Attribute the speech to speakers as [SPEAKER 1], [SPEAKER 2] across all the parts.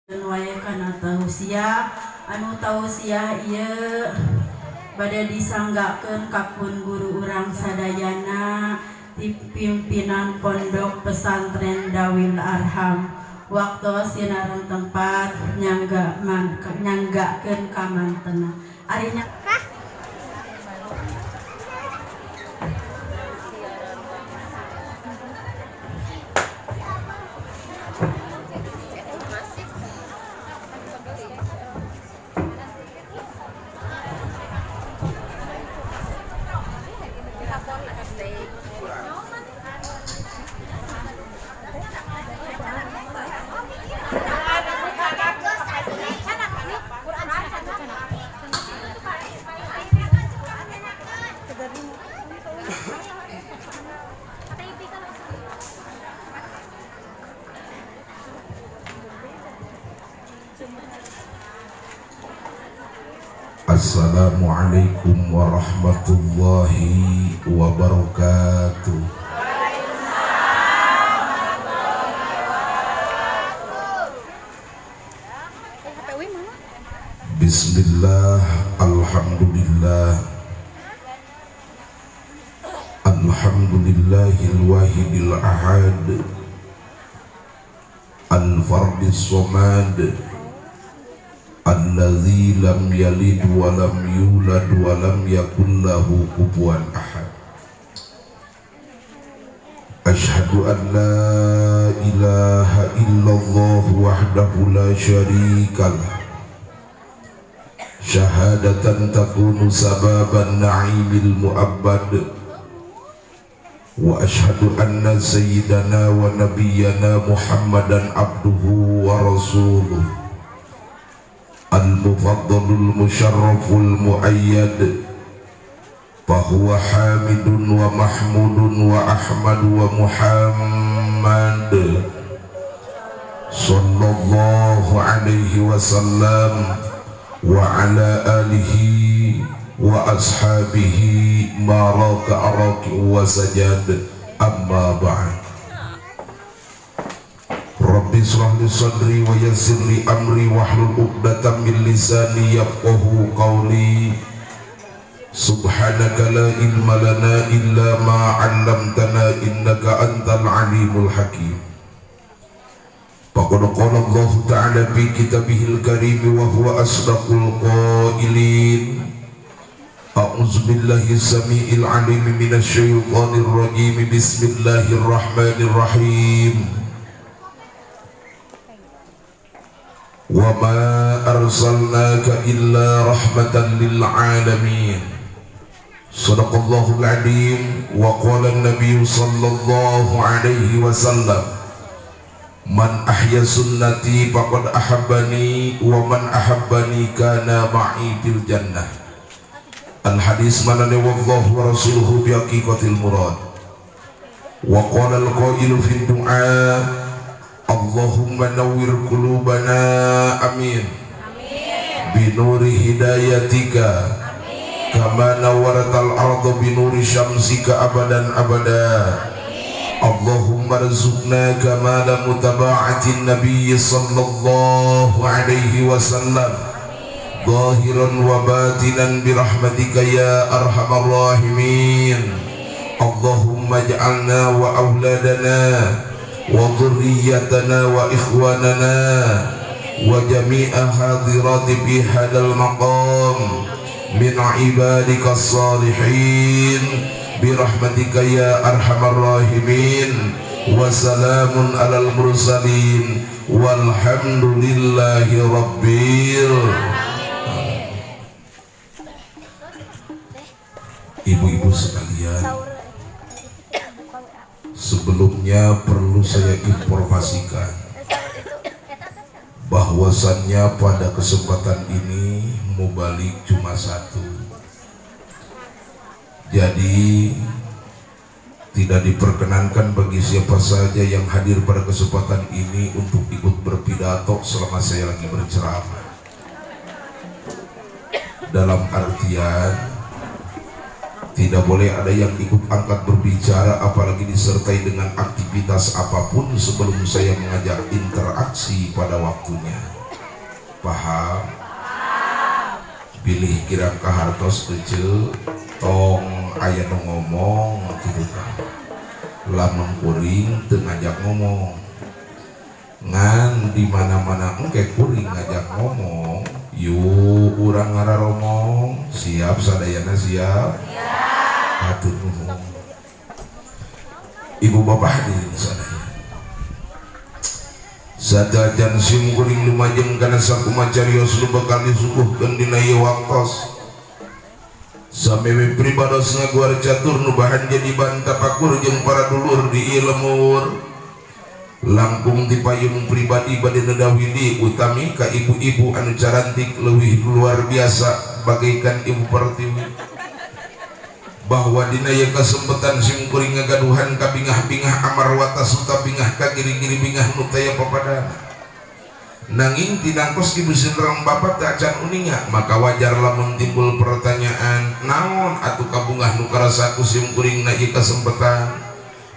[SPEAKER 1] Wae kana tausiah anu tausiah ieu bade disanggakeun ka pun guru urang sadayana ti pimpinan Pondok Pesantren Dawil Arham waktu sinaran tempat nyangga man nyanggakeun ka mantena ari nya.
[SPEAKER 2] Assalamualaikum warahmatullahi wabarakatuh. Bismillah, alhamdulillah, alhamdulillahil wahidil ahad, al-fardis somad, alladzi lam yalid wa lam yulad wa lam yakul lahu kufuwan ahad. Asyhadu an la ilaha illallah wahdahu la syarikalah, syahadatan takunu sababan na'imil mu'abbad, wa asyhadu anna sayyidana wa nabiyyana Muhammadan abduhu wa rasuluh al-mufaddalul musharraful muayyad, fahuwa hamidun wa mahmudun wa ahmad wa muhammad sallallahu alaihi wasallam wa ala alihi wa ashabihi ma raka raki wa sajad. Amma ba'd. Rabbi shrah li sadri wa yassir li amri wahlul 'uqdatam min lisani yafqahu qawli. Subhanaka la ilma lana illa ma 'allamtana innaka antal alimul hakim. Faqad qala Allah ta'ala fi kitabihil karim wa huwa asdaqul qailin. A'udzu billahi samiil alim minasy syaithanir rajim. Bismillahirrahmanirrahim. Wa ma arsalnaka illa rahmatan lil alamin. Sadaqallahul azim. Wa qala an-nabiy sallallahu alaihi wasallam, man ahya sunnati faqad ahabbani wa man ahabbani kana ma'i fil jannah. Al hadis manane wallahu wa rasuluhu bi haqiqatil murad. Wa qala al qailu fi du'a, Allahumma nawwir qulubana, amin, bi nuri hidayatika, amin, kama nawwaratal arda bi nuri syamsika abadan abada. Allahumma rzuqna kamala mutaba'atin nabiy sallallahu alaihi wasallam zahiran wa batinan bi rahmatika ya arhamar rahimin. Allahumma ij'alna wa auladana wa dhurriyyatana wa ikhwanana wa jami'a hadirati fi hadzal maqam min ibadika salihin bi rahmatika ya arhamar rahimin. Wa salamun alal mursalin walhamdulillahi rabbil alamin. Ibu-ibu sekalian, sebelumnya perlu saya informasikan bahwasannya pada kesempatan ini mubalik cuma satu. Jadi tidak diperkenankan bagi siapa saja yang hadir pada kesempatan ini untuk ikut berpidato selama saya lagi berceramah. Dalam artian Tidak boleh ada yang ikut angkat berbicara, apalagi disertai dengan aktivitas apapun sebelum saya mengajak interaksi pada waktunya. Paham? Bilih kirang kahartos ece, tong aya nu ngomong gitu kan. Lamun kuring teu ngajak ngomong, ngan di mana-mana engke kuring ngajak ngomong, yuk urang ngararomong. Siap sadayana? Siap? Hatur nuhun. Ibu bapak hadirin sadaya, sadajan sim kuring lumajeng kana sakumaha carios nu bakal disuguhkeun dina ieu waktos. Sameme pribados ngaguar catur nu bahan jadi bantapakur jeung para dulur di ieu lemur, langkung ti payung pribadi bade nedawidi utami ka ibu-ibu anu carantik leuwih luar biasa bagaikan Ibu Pertiwi, bahwa dina ieu kesempatan sim kuring ngagaduhan kabingah-bingah amar wata suta bingah ka giri-giri bingah nu taya papadana. Nanging tinangkos ibu sinrang bapak teu acan uninga, maka wajar lamun timbul pertanyaan, naon atuh kabungah nu karasa ku sim kuring na ieu kesempatan?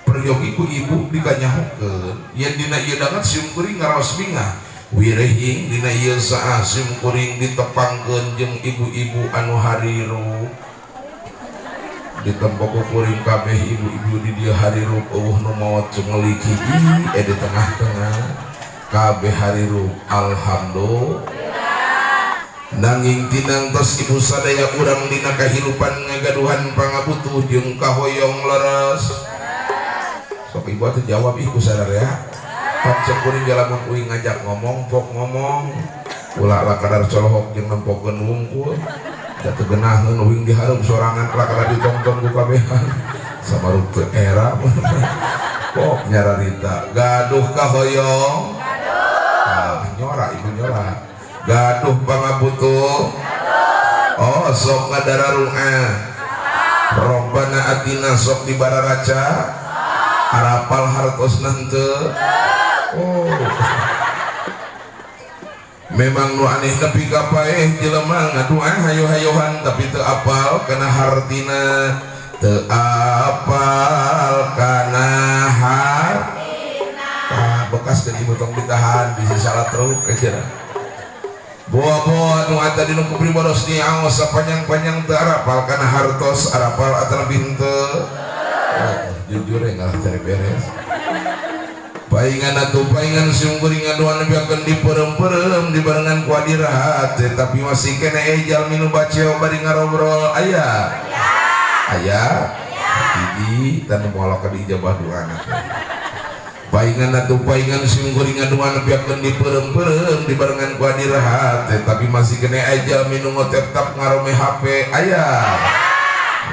[SPEAKER 2] Peryogi ku ibu dikanyahokeun yen dina ieu danget sim kuring ngaraos bingah wirehing dina ieu saah sim kuring ditepangkeun jeung ibu-ibu anu harirup. Ditempo ku kuring kabeh ibu-ibu di dieu harirup, euweuh nu maot cengelik hiji di tengah-tengah, kabeh harirup, alhamdulillah. Nanging tinangtos ibu sadaya urang dina kahirupan ngagaduhan pangabutuh jeung kahoyong, leres? Sok ibu atuh jawab ih ku sadar ya. Pan cek kuring lamun uing ngajak ngomong, pok ngomong, ulah lah kadar colohok jeung nempokeun wungkul da teu geunaheun uing dihareup sorangan, lah kadar ditonton ku kabehan samaruk teu era. Pok nyararita, gaduh kahoyong? Ah, nyora ibu, nyora. Gaduh pangabutuh? Oh, sok ngadararunga Robbana atina, sok dibararaca, arapal hartosna henteu? Oh, memang nu aneh nepi ka paeh jelema ngadua hayo-hayohan tapi teu apal kana hartina, teu apal kana hartina. Bekas dan ibu tong ditahan, bisa salah terus kira. Boa-boa nu tadi nu kupribados diaos sapanjang-panjang teu arapal kana hartos, arapal atanapi henteu? Oh, jujur ya, ngalah cari beres. Paingan atuh paingan sim kuring ngadoa nepi diperem-perem dibarengan ku adirahat, tapi masih kena ejal minu baceo bari ngarobrol. Aya aya hiji dan moal ka diijabah doana. Paingan atuh paingan sim kuring ngadoa nepi diperem-perem dibarengan ku adirahat, tapi masih kena ejal minu ngotep tap ngarome HP. Aya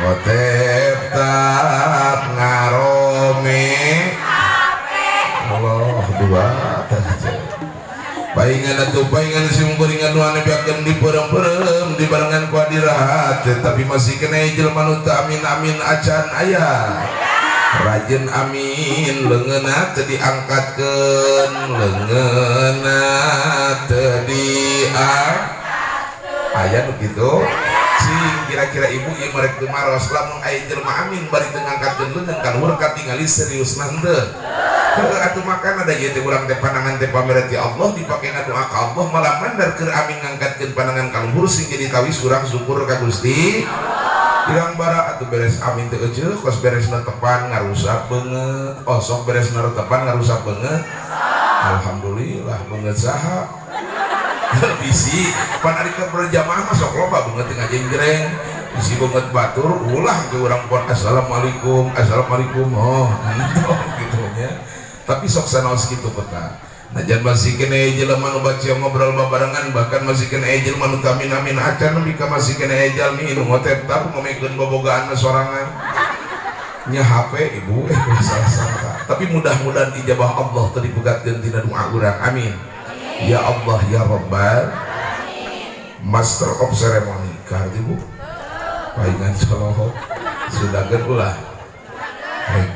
[SPEAKER 2] ngotep tap ngarome? Allah dua. Paingan atuh paingan sim kuring ngadoa nepi diperem-perem dibarengan ku adirahat, tapi masih kena jelema nu teu amin amin acan. Aya rajin amin leungeunna teu diangkatkeun, leungeunna teu diang? Aya nu kitu? Sing kira-kira ibu ieu merek teu maros, lamun aya jelema amin bari teu ngangkatkeun leungeun ka luhur katingali serius henteu? Heuh atuh, makana da ieu teh urang teh panangan teh pamere ti Allah, dipake ngadoa ka Allah, malah mandar keur amin ngangkatkeun panangan ka luhur sing jadi tawis urang syukur ka Gusti. Pirang bara atuh beres amin teh euceuh, kos beres tepan ngarusak beungeut. Oh, sok beres tepan ngarusak beungeut? Alhamdulillah. Beungeut saha? Bisi pan ari keur berjamaah mah sok loba beungeut teh ngajenggreng, bisi beungeut batur. Ulah ke urang pon assalamualaikum assalamualaikum, oh gitu nya. Tapi sok sanaos kitu peta. Najan masih kena jelema nu baca ngobrol babarengan, bahkan masih kena jelema nu amin amin acan, nepi ka masih kena jalmi nu ngotep tap ngomekeun bobogaan sorangan nya HP ibu, salah sangka. Tapi mudah-mudahan ijabah Allah teu dipegatkeun tina doa urang. Amin ya Allah ya Rabbal. Master of ceremony karti bu paingan colohok sudah ulah. Baik.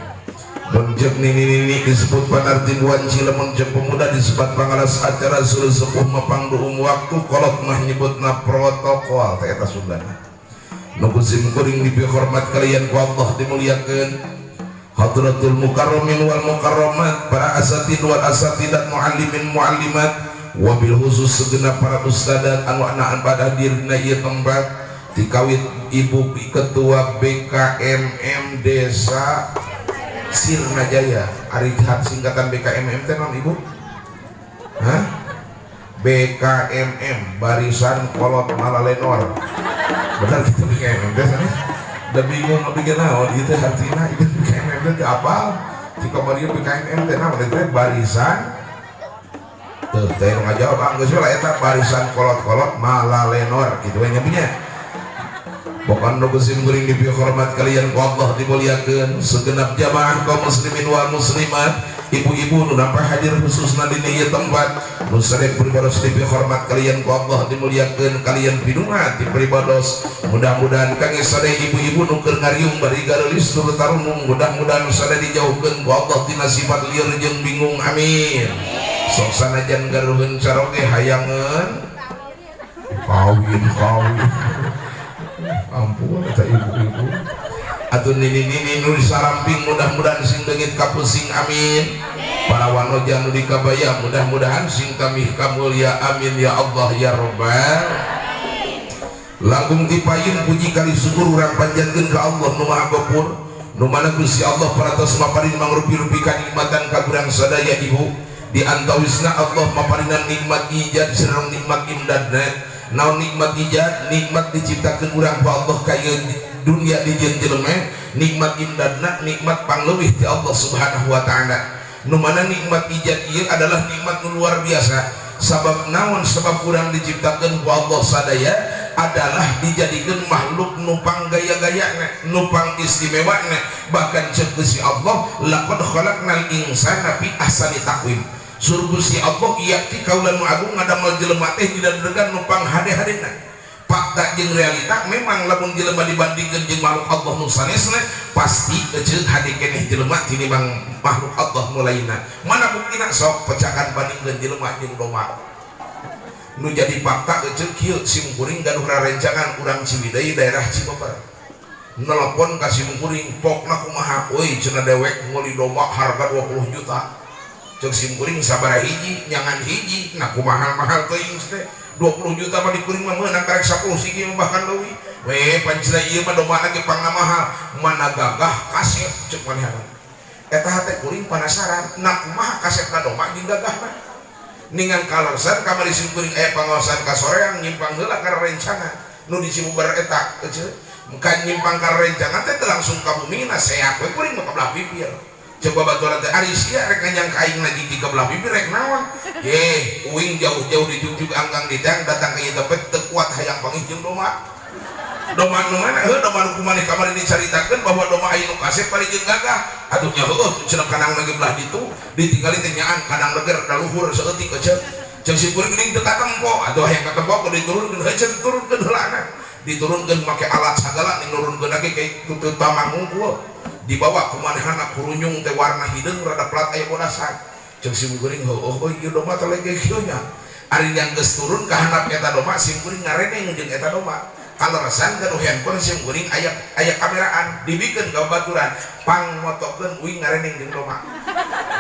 [SPEAKER 2] Mun cek nini-nini disebut panarti wanci, lamun cek pemuda disebut pangalas acara, sepuh mah pangduung waktu, kolot mah nyebutna protokol teh eta Sundana. Nu ku sim kuring dipihormat kalian ku Allah dimuliakeun. Hadratul mukarramin wal mukarramat, para asatid wal asatidat, muallimin muallimat, wabil khusus segenap para ustadzat anu anaan pada hadir dina ieu tempat, dikawit Ibu Ketua BKMM Desa Sirnajaya. Ari singkatan BKMM teh naon, Ibu? Hah? BKMM, Barisan Kolot Malalenor. Benar gitu BKMM teh sana? Udah bingung bikin naon ieu teh artina itu BKMM teh apa? Jika kamari BKMM teh naon teh barisan tuh teh nu ngajawab, ah geus lah eta barisan kolot-kolot Malalenor gitu we nya punya. Pokoknya nu sim kuring dipihormat kalian ku Allah dimuliakeun, segenap jamaah kaum muslimin wal muslimat, ibu-ibu nu nampak hadir khususna di ieu tempat, nu sadaya pribados dipihormat kalian ku Allah dimuliakeun, kalian pidunga ti pribados. Mudah-mudahan kangge sadaya ibu-ibu nu keur ngariung bari gareulis tur tarunung, mudah-mudahan sadaya dijauhkeun ku Allah tina sifat lieur jeung bingung, amin. Sok sanajan garuheun caroge hayangeun kawin kawin, ampun eta ibu-ibu atau nini-nini nu saramping, mudah-mudahan sing leungit kapusing, amin. Para wanoja nu dikabaya, mudah-mudahan sing kamih kamulya, amin ya Allah ya Rabbal. Langkung tipayun puji kali syukur urang panjatkeun ka Allah nu Maha Gafur, nu mana Gusti Allah parantos maparin mangrupi-rupi kanikmatan ka urang sadaya. Ibu, di antawisna Allah maparinan nikmat ijad sareng nikmat imdadna. Naon nikmat ijad? Nikmat diciptakeun urang ku Allah ka ieu dunia dijieun jelema. Nikmat imdadna nikmat pangleuwih ti Allah Subhanahu wa taala. Nu mana nikmat ijad ieu adalah nikmat nu luar biasa. Sabab naon? Sebab urang diciptakeun ku Allah sadaya adalah dijadikan makhluk nu panggaya-gayana, nu pang istimewana. Bahkan cek Gusti Allah, laqad khalaqnal insana fi ahsani taqwim. Sur Gusti Allah, yakti kaula nu agung ngadamel jelema teh dina degan nu pang hade-hadena. Fakta jeung realita memang lamun jelema dibandingkeun jeung makhluk Allah nu sanesna, pasti eceuk hade keneh jelema tinimbang makhluk Allah nu lainna. Mana buktina? Sok pecakan bandingkeun jelema jeung domba. Nu jadi fakta eceuk kieu, sim kuring gaduh rarencangan urang Ciwidey, daerah Cibeber, nelpon ka sim kuring, pokna kumaha euy cenah, dewek meuli domba harga 20 juta. Cek sim kuring, sabaraha hiji? Nyangan hiji. Nah, kumaha mahal teuing teh 20 juta mah, di kuring mah meunang karek 10 sigi mah, bahkan leuwih we. Pancila ieu mah domba ge pangna mahal, mana gagah kasep cek manehna. Eta hate kuring penasaran, nah kumaha kasepna domba jeung gagahna. Ningang kaleresan kamari sim kuring aya pangaosan ka soreang, nyimpang heula ka rencangan nu di Cibubar eta ece kan. Nyimpang ka rencangan teh langsung ka bumina, seak we kuring mah ka belah pipir. Coba baturan teh, ari sia rek nganyang ka aing lagi di belah pipir rek naon? Ye uing jauh-jauh dijugjug anggang ditang datang ke ieu tempat teu kuat hayang panggih jeung domba. Domba nu mana? Heuh, domba nu kumaneh kamari dicaritakeun bahwa domba aya nu kasep bari jeung gagah. Atuh nya heueuh cenah, kandang lagi belah ditu ditinggali teh nyaan kandang leger da luhur saeutik ece. Cek si kuring geuning teu katempo, atuh hayang katempo kudu diturunkeun. Heuh cenah, diturunkeun heulana, diturunkeun make alat sagala, nurunkeun lagi kayak tutut tamang unggul, dibawa ku manehna kurunyung teh warna hideung rada plat aya bodasan. Cek si kuring, heueuh euy ieu domba teh lege kieu nya. Ari yang geus turun ka handap eta domba, sim kuring ngareneng jeung eta domba. Kaleresan gaduh handphone sim kuring aya aya kameraan, dibikeun ka babaturan, pang motokeun uing ngareneng jeung domba.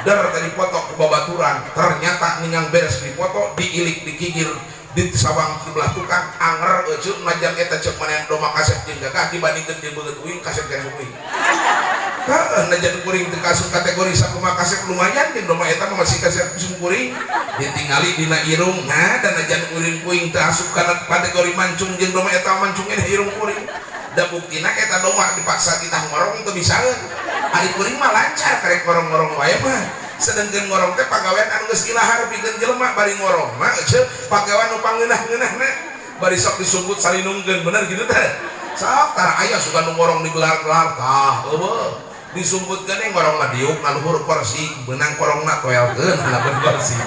[SPEAKER 2] Der tadi foto ku babaturan, ternyata ningang beres dipoto, diilik dikigir di sawang sebelah tukang anger euceuk najan eta cek maneh domba kasep jeung gagah, dibandingkeun jeung beungeut uing kasep keneh uing. Heeh, najan kuring teu kasup kategori sakumaha kasep, lumayan jeung domba eta mah masih kasep sim kuring. Ditingali dina irung, nah dan najan kuring kuing teu asup kana kategori mancung, jeung domba eta mancung keneh irung kuring. Da buktina eta domba dipaksa kita ngorong teu bisaeun. Ari kuring mah lancar karek ngorong-ngorong wae mah. Sedangkan ngorong teh pagawean anu geus ilahar pikeun jelema, bari ngorong mah eceu pagawean nu pangeunah-ngeunahna, bari sok disumput salinungkeun, bener gitu teh. Sok tara aya suka nu ngorong digelar-gelar tah eueuh disumputkeun ngorong mah diuk ngaluhur kursi, beunang korongna toelkeun handapeun kursi,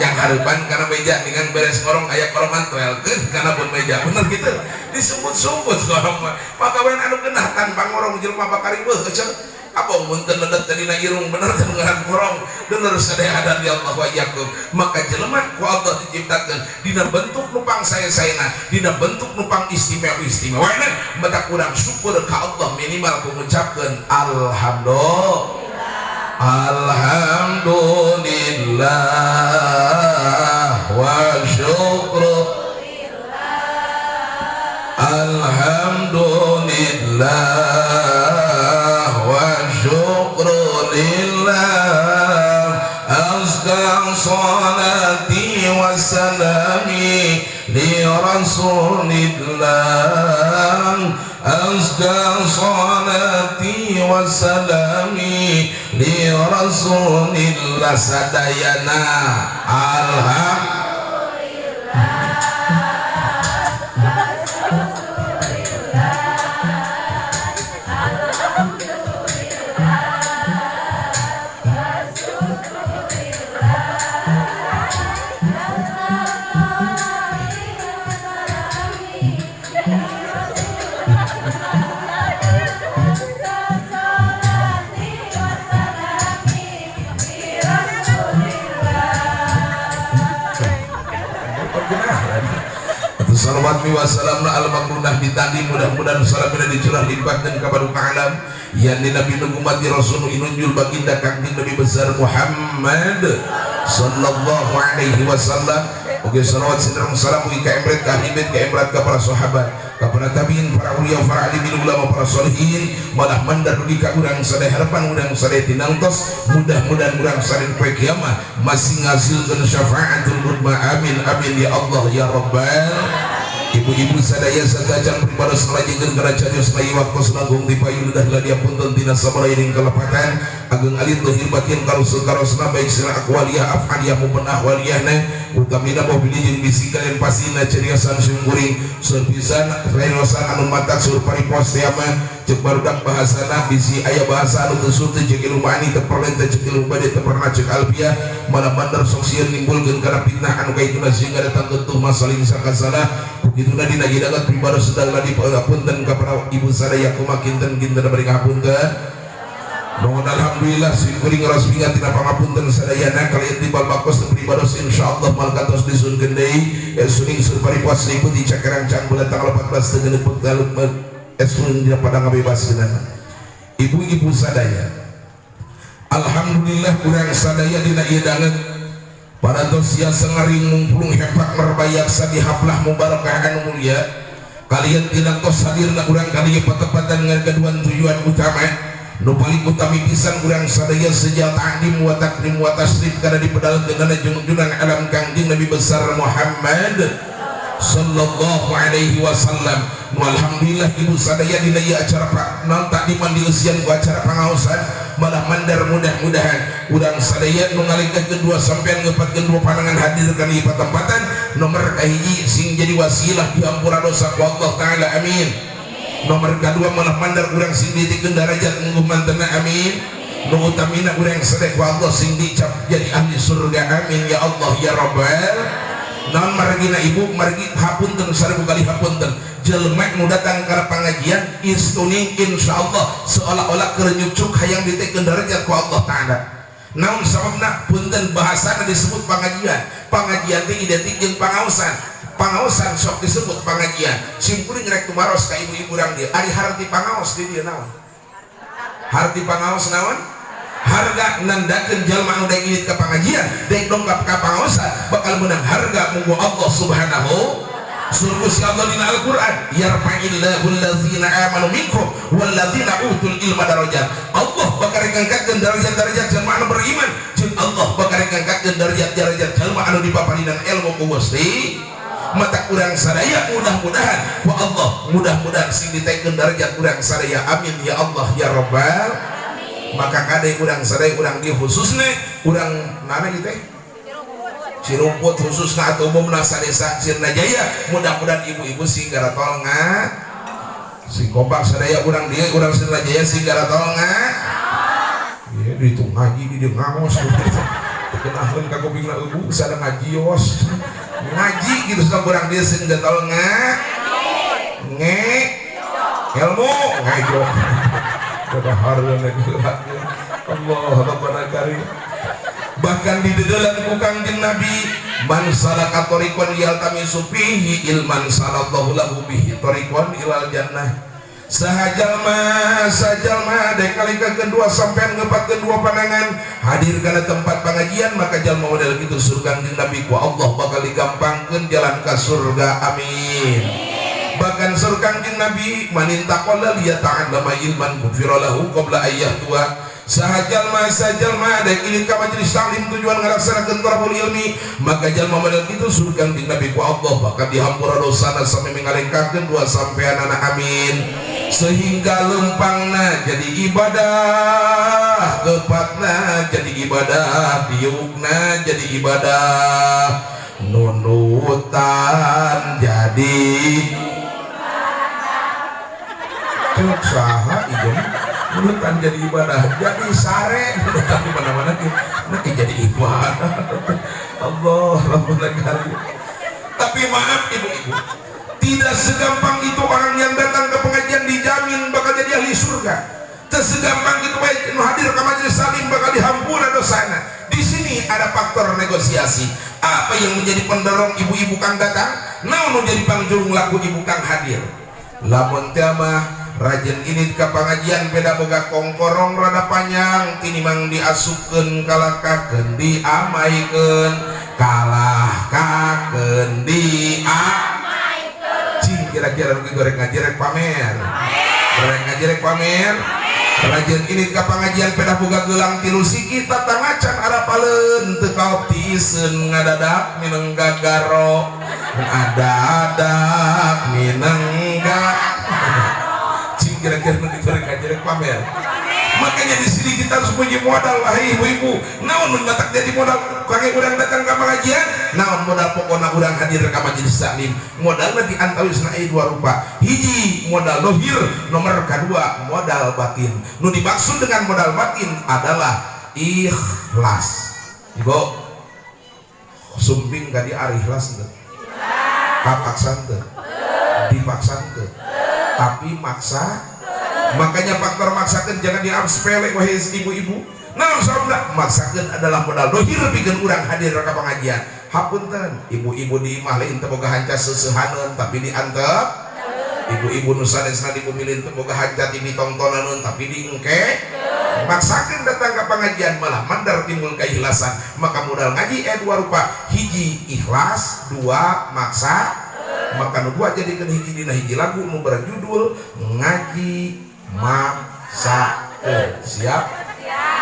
[SPEAKER 2] yang hareupan kana meja. Dengan beres ngorong aya korongan, toelkeun kana pun meja, bener gitu. Disumput-sumput ngorong mah pagawean anu geunah, tanpa ngorong jelema bakal riweuh eceu. Abong mun teu lelet dina irung bener teu ngaran korong. Dulur sadaya hadan ya Allah wa iyyakum. Maka jelema ku Allah diciptakeun dina bentuk nu pang sae-saena, dina bentuk nu pang istimewa-istimewana. Maka kurang syukur ka Allah minimal ku ngucapkeun alhamdulillah. Alhamdulillah wa syukru. Alhamdulillah wa syukru lillah. Azka salati wa salami li rasulillah. Azka salati wa salami li rasulillah. Sadayana alhamdulillah. Salawat wa salamna al makrunah ditandi mudah-mudahan salamina dicurah limpahkan kepada alam yang di Nabi Nubuwati Rasul inunjul baginda kangjeng Nabi besar Muhammad sallallahu alaihi wasallam. Oke, salawat sinareng salam ugi ka emret ka ahli bait ka emrat ka para sahabat ka para tabiin para ulia para alimin ulama para solehin malah mandar dugi ka urang sadaya harapan urang sadaya tinangtos mudah-mudahan urang sadaya poe kiamat masih ngasilkeun syafaatul udma. Amin amin ya Allah ya rabbal. Ibu-ibu sadaya satajan pribados ngalajengkeun kana carios layi waktos langkung dipayun dah ladia punten tina sabaraing kalepatan ageng alit lahir batin karusul karosna baik sira aqwaliyah af'aliyah maupun ahwaliyahna utamina mobil jeung bisi kalian pasina cariosan sungguring servisan renosan anu matak sur paripos teh mah ceuk barudak bahasana bisi aya bahasa anu teu surti jeung ilmu ma'ani teu perlen teh ceuk ilmu bade teu pernah ceuk alfiah malah mandar sok sieun nimbulkeun kana fitnah anu kaituna sehingga datang gentuh masaling sangka salah. Kituna dina gidangat pribados sedang ladi pangapunten ka para ibu sadaya kumaha kinten-kinten bari ngapunten. Nuhun alhamdulillah simkuring resmi tina pangapunten sadayana kalian timbal bakos pribados insyaallah mal kantos disunkeun deui suning sur paripuas liputi cakerang cang bulan tanggal 14 teu genep esun dina padang ngabebaskeunana. Ibu-ibu sadaya alhamdulillah urang sadaya dina ieu danget para dosia sengaring mungplung hepak merbayaksa di haflah mubarakah anu mulia kalian tidak tos hadirna urang kalieu patepatan ngagaduhan tujuan utama nu paling utami pisan urang sadaya sejak ta'lim wa takrim wa tasrif kana dipedalkeunana jungjungan alam Kangjeng Nabi besar Muhammad sallallahu alaihi wasallam. Nu alhamdulillah ibu sadaya dina ieu acara naon takdiman dieusian ku acara pangaosan malah mandar mudah-mudahan urang sadaya nu ngalengkahkeun dua sampean ngepatkeun dua panangan hadir kana ieu patempatan nomor kahiji sing jadi wasilah diampura dosa ku Allah taala amin. Nomor kadua malah mandar urang sing ditikeun darajat mungguh mantena amin. Nu utamina urang sadaya ku Allah sing dicap jadi ahli surga amin ya Allah ya rabbal. Naon margina ibu margi hapunten 1000 kali hapunten jelema nu datang kana pangajian istuning insyaallah seolah-olah keur nyucuk hayang ditekeun darajat ku Allah taala. Naon sababna punten bahasana disebut pangajian. Pangajian teh identik jeung pangaosan. Pangaosan sok disebut pangajian. Simkuring rek tumaros ka ibu-ibu urang dieu. Ari harti pangaos di dieu naon? Harti pangaos naon? Harga nandakeun jalma anu daek indit ka pangajian, daek dongkap ka pangaosan bakal menang harga munggu Allah Subhanahu surga si Allah dina Al-Qur'an yarfa'illahu allazina amanu minkum wallazina utul ilma darajat. Allah bakal ngangkatkeun darajat-darajat jalma anu beriman jeung Allah bakal ngangkatkeun darajat-darajat jalma anu dipaparinan ilmu ku Gusti. Mata urang sadaya mudah-mudahan ku Allah mudah-mudahan sing ditekeun darajat urang sadaya amin ya Allah ya rabbal. Maka kade urang sadaya urang di khususna urang nana ieu teh Cirumput khususna atau umumna sadesa Sirnajaya mudah-mudahan ibu-ibu sing garatol nga sing kompak sadaya urang dieu urang Sirnajaya sing garatol nga ieu ditu ngaji di dieu ngaos teu kenaheun ka kupingna eueuh sada ngaji yos ngaji gitu sok urang dieu sing garatol nga nge ilmu ngajo. Dadahareun. Allah Rabbana karim. Bahkan di dalam ku Kangjeng Nabi, man salaka thariqan yaltamisu fihi ilman sahalallahu lahu bihi thariqan ilal jannah. Saha jalma, saha jalma dek kali kedua sampean ngepatkeun dua pandangan hadir kana tempat pengajian, maka jalma model kitu saur Kangjeng Nabi ku Allah bakal digampangkeun jalan ka surga. Amin. Bahkan saur Kangjeng Nabi, man intaqala liyata'allama ilman ghufira lahu qabla ayyahtua. Saha jalma, saha jalma dek ini ka majelis taklim tujuan ngalaksanakeun thalabul ilmi, maka jalma model kitu saur Kangjeng Nabi ku Allah bakal dihampura dosana sampai mengalengkakeun dua sampeanana. Amin. Sehingga lempangna jadi ibadah, kepatna jadi ibadah, diukna jadi ibadah, nunutan jadi. Cuk saha ijem nunutan jadi ibadah, jadi sare nunutan di mana-mana. Nah, jadi ibadah. Allah Rabbul Karim. Tapi maaf, ibu-ibu, tidak segampang itu orang yang datang ke pengajian dijamin bakal jadi ahli surga. Segampang itu baik nu hadir ke majelis taklim bakal dihampura dosana. Di sini ada faktor negosiasi. Apa yang menjadi pendorong ibu-ibu kang datang? Naon nu jadi pangjurung laku ibu kang hadir? Lamun teu mah rajin ini ke pengajian, beda boga kongkorong rada panjang, tinimang diasupkeun, kalakakeun diamaikeun, kalahkakeun di. Cing, kira-kira nu goreng ngaji rek pamer, rek ngaji rek pamer. Rajin ini ke pengajian, pedah boga gelang tilu siki, tatangacan arapaleun, teu kaop tiiseun, ngadadak mineng gagaro, ngadadak mineng. Cing, kira-kira nu goreng ngaji rek pamer. Makanya di sini kita harus punya modal, wahai ibu-ibu. Naon nu matak jadi modal kangge urang datang ke pengajian? Naon modal pokona urang hadir ke majelis taklim? Modalna di antawisna aya dua rupa. Hiji, modal dohir. Nomor kedua, modal batin. Nu dimaksud dengan modal batin adalah ikhlas. Ibu sumping ka dieu ari ikhlas teu? Kapaksan teu? Dipaksan teu? Tapi maksa. Makanya faktor maksakan jangan dianggap sepele, wahai ibu-ibu. Nah, sabda maksakan adalah modal dohir pikeun urang hadir ka pengajian. Hapunten, ibu-ibu di imah lain teu boga hanca seusehaneun, tapi diantep. Ibu-ibu nu sanesna di bumi teu boga hanca TV tongtonaneun, tapi diengke. Maksakan datang ke pengajian malah mandar timbul keikhlasan. Maka modal ngaji dua rupa. Hiji, ikhlas. Dua, maksa. Maka nu dua jadikeun hiji dina hiji lagu nu berjudul Ngaji Maksakeun. Siap?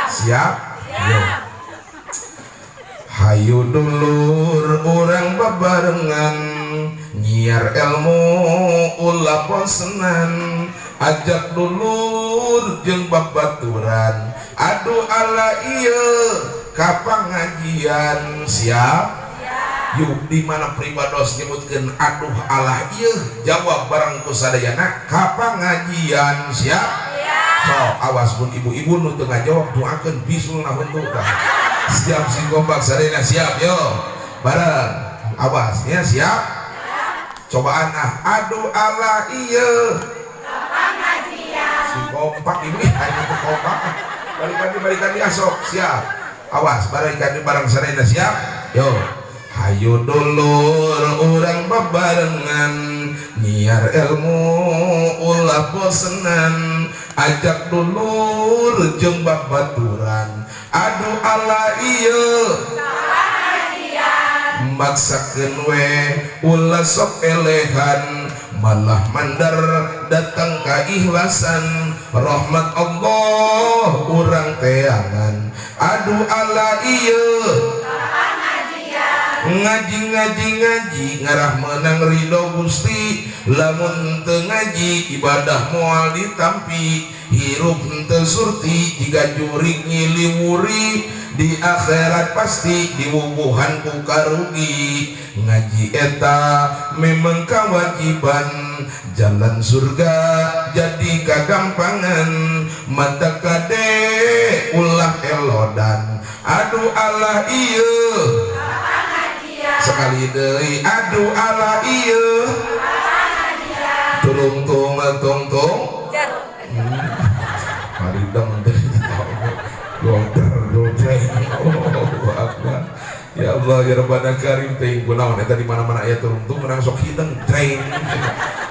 [SPEAKER 2] Siap? Yo. Hayu dulur, urang babarengan nyiar ilmu, ulah bosenan, ajak dulur jeung babaturan, aduh ala ieu ka pangajian. Siap? Yuk, di mana pribados nyebutkeun aduh alah ieu, jawab bareng ku sadayana, ka pangajian. Siap? So, awas pun ibu-ibu nu teu ngajawab, doakeun bisul na huntu tah. Siap? Sing kompak sadayana. Siap? Yo, bareng. Awas ya. Siap? Cobaan ah. Aduh ala ieu. Sing kompak, ibu. Ih, ayo teu kompak. Balikan di, balikan di asok. Siap? Awas, balikan di bareng sadayana. Siap? Yo. Hayu dulur, urang babarengan nyiar ilmu, ulah bosenan, ajak dulur jeung babaturan, aduh ala ieu maksakeun we, ulah sok elehan, malah mandar datang keikhlasan, rahmat Allah urang teangan, aduh ala ieu ngaji ngaji ngaji ngarah menang ridho Gusti. Lamun teu ngaji, ibadah moal ditampi, hirup teu surti jiga jurig nyiliwuri, di akhirat pasti diwubuhan ku karugi. Ngaji eta memang kewajiban, jalan surga jadi kagampangan, mata kade ulah elodan, aduh Allah ieu. Sekali deui, aduh Allah ieu. Tulung tung tung tung. Allah ya Rabbana Karim teh kunaon eta di mana-mana aya turungtung menang sok hideng jreng.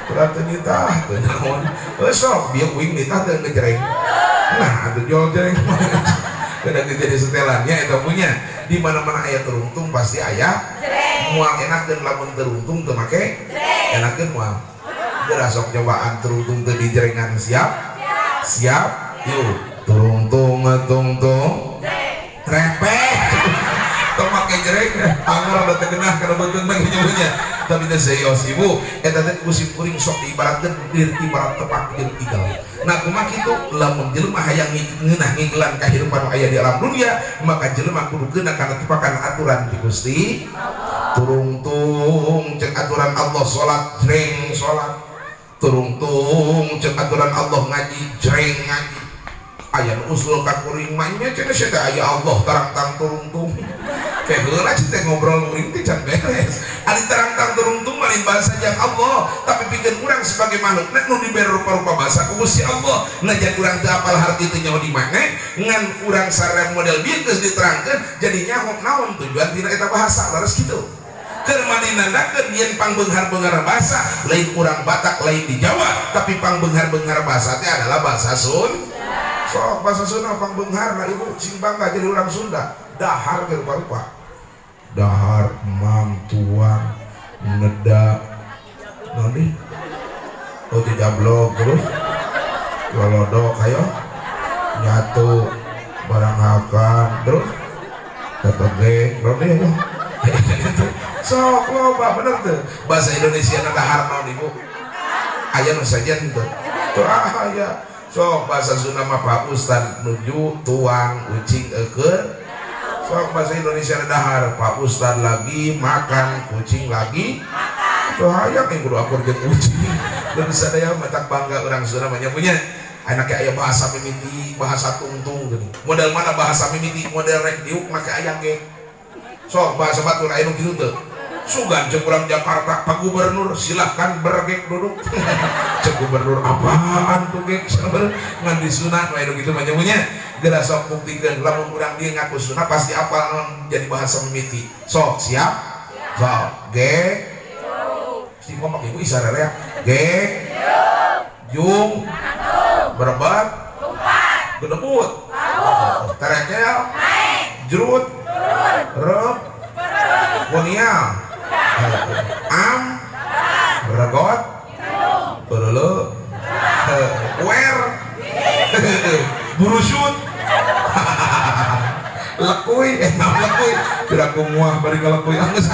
[SPEAKER 2] Ulah teu nitah teu naon. Heuh sok bieu uing nitah teu ngejreng. Nah atuh jol jreng. Kadang jadi setelannya eta punya di mana-mana aya terungtung pasti aya jreng. Moal enakeun lamun terungtung teu make jreng. Enakeun moal. Geura sok nyobaan terungtung teu dijerengan siap? Siap. Yuk turungtung tungtung trepek. Tong make jreng anger da teu geunah kana beuteung mah nyebutnya. Tapi teh serius ibu eta teh ku simkuring sok diibaratkeun ibarat tepak jeung igal. Nah kumaha kitu lamun jelema hayang ngeunah ngigelan kahirupan nu aya di alam dunia maka jelema kudu keuna kana tepakan aturan ti Gusti Allah. Turungtung cek aturan Allah salat jreng salat. Turungtung cek aturan Allah ngaji jreng ngaji. Aya nu usul ka kuring mah nya cenah sia teh aya Allah tarang-tang turungtung. Kayak heula teh ngobrol kuring teh can beres. Ari tarang-tang turungtung mah lain bahasa jang Allah, tapi pikeun urang sebagai makhluk nek nu dibere rupa-rupa bahasa ku Gusti Allah. Najan urang teu apal harti teu nyaho di mana, ngan urang sareng model bieu geus diterangkeun jadi nyaho naon tujuan tina eta bahasa leres kitu. Keur madinandakeun yen pangbeunghar-beunghar bahasa lain urang Batak lain di Jawa, tapi pangbeunghar-beunghar bahasa teh adalah bahasa Sunda. Sok bahasa Sunda pangbeunghar lah ibu sing bangga jadi urang Sunda. Dahar ge rupa-rupa. Dahar, emam, tuang, neda, naon deui? Oh jablog terus lolodok ayo nyatu barang hakan terus tetege naon deui ayo. Sok loba bener tuh bahasa Indonesia na dahar naon ibu? Aya nu sajen tuh. Tuh ah aya. Sok bahasa Sunda mah Pak Ustad nuju tuang ucing eukeun. Sok bahasa Indonesia dahar Pak Ustad lagi makan kucing lagi makan. Tuh hayang yang kudu akur jeung kucing. Dan sadaya matak bangga urang Sunda mah nya punya. Anaknya aya bahasa mimiti, bahasa tungtung gitu. Model mana bahasa mimiti, model rek diuk make aya ge. Sok bahasa batur aya nu kitu teu. Sugan cek urang Jakarta, Pak Gubernur silahkan bergek duduk. Cek gubernur apaan tuh gek ngan di sunah aya nu kitu mah nya punya. Geura sok buktikeun lamun urang dieu ngaku sunah pasti apal naon jadi bahasa mimiti. Sok siap? Sok ge. Si kompak ibu isara ya. Ge. Jung. Berebat. Gedebut. Terekel. Jerut. Rep. Bonial. Am. Regot. Berele. Wer. Burusut. Lekui, lekui. Tidak kumuah bari ngalekui anggeus.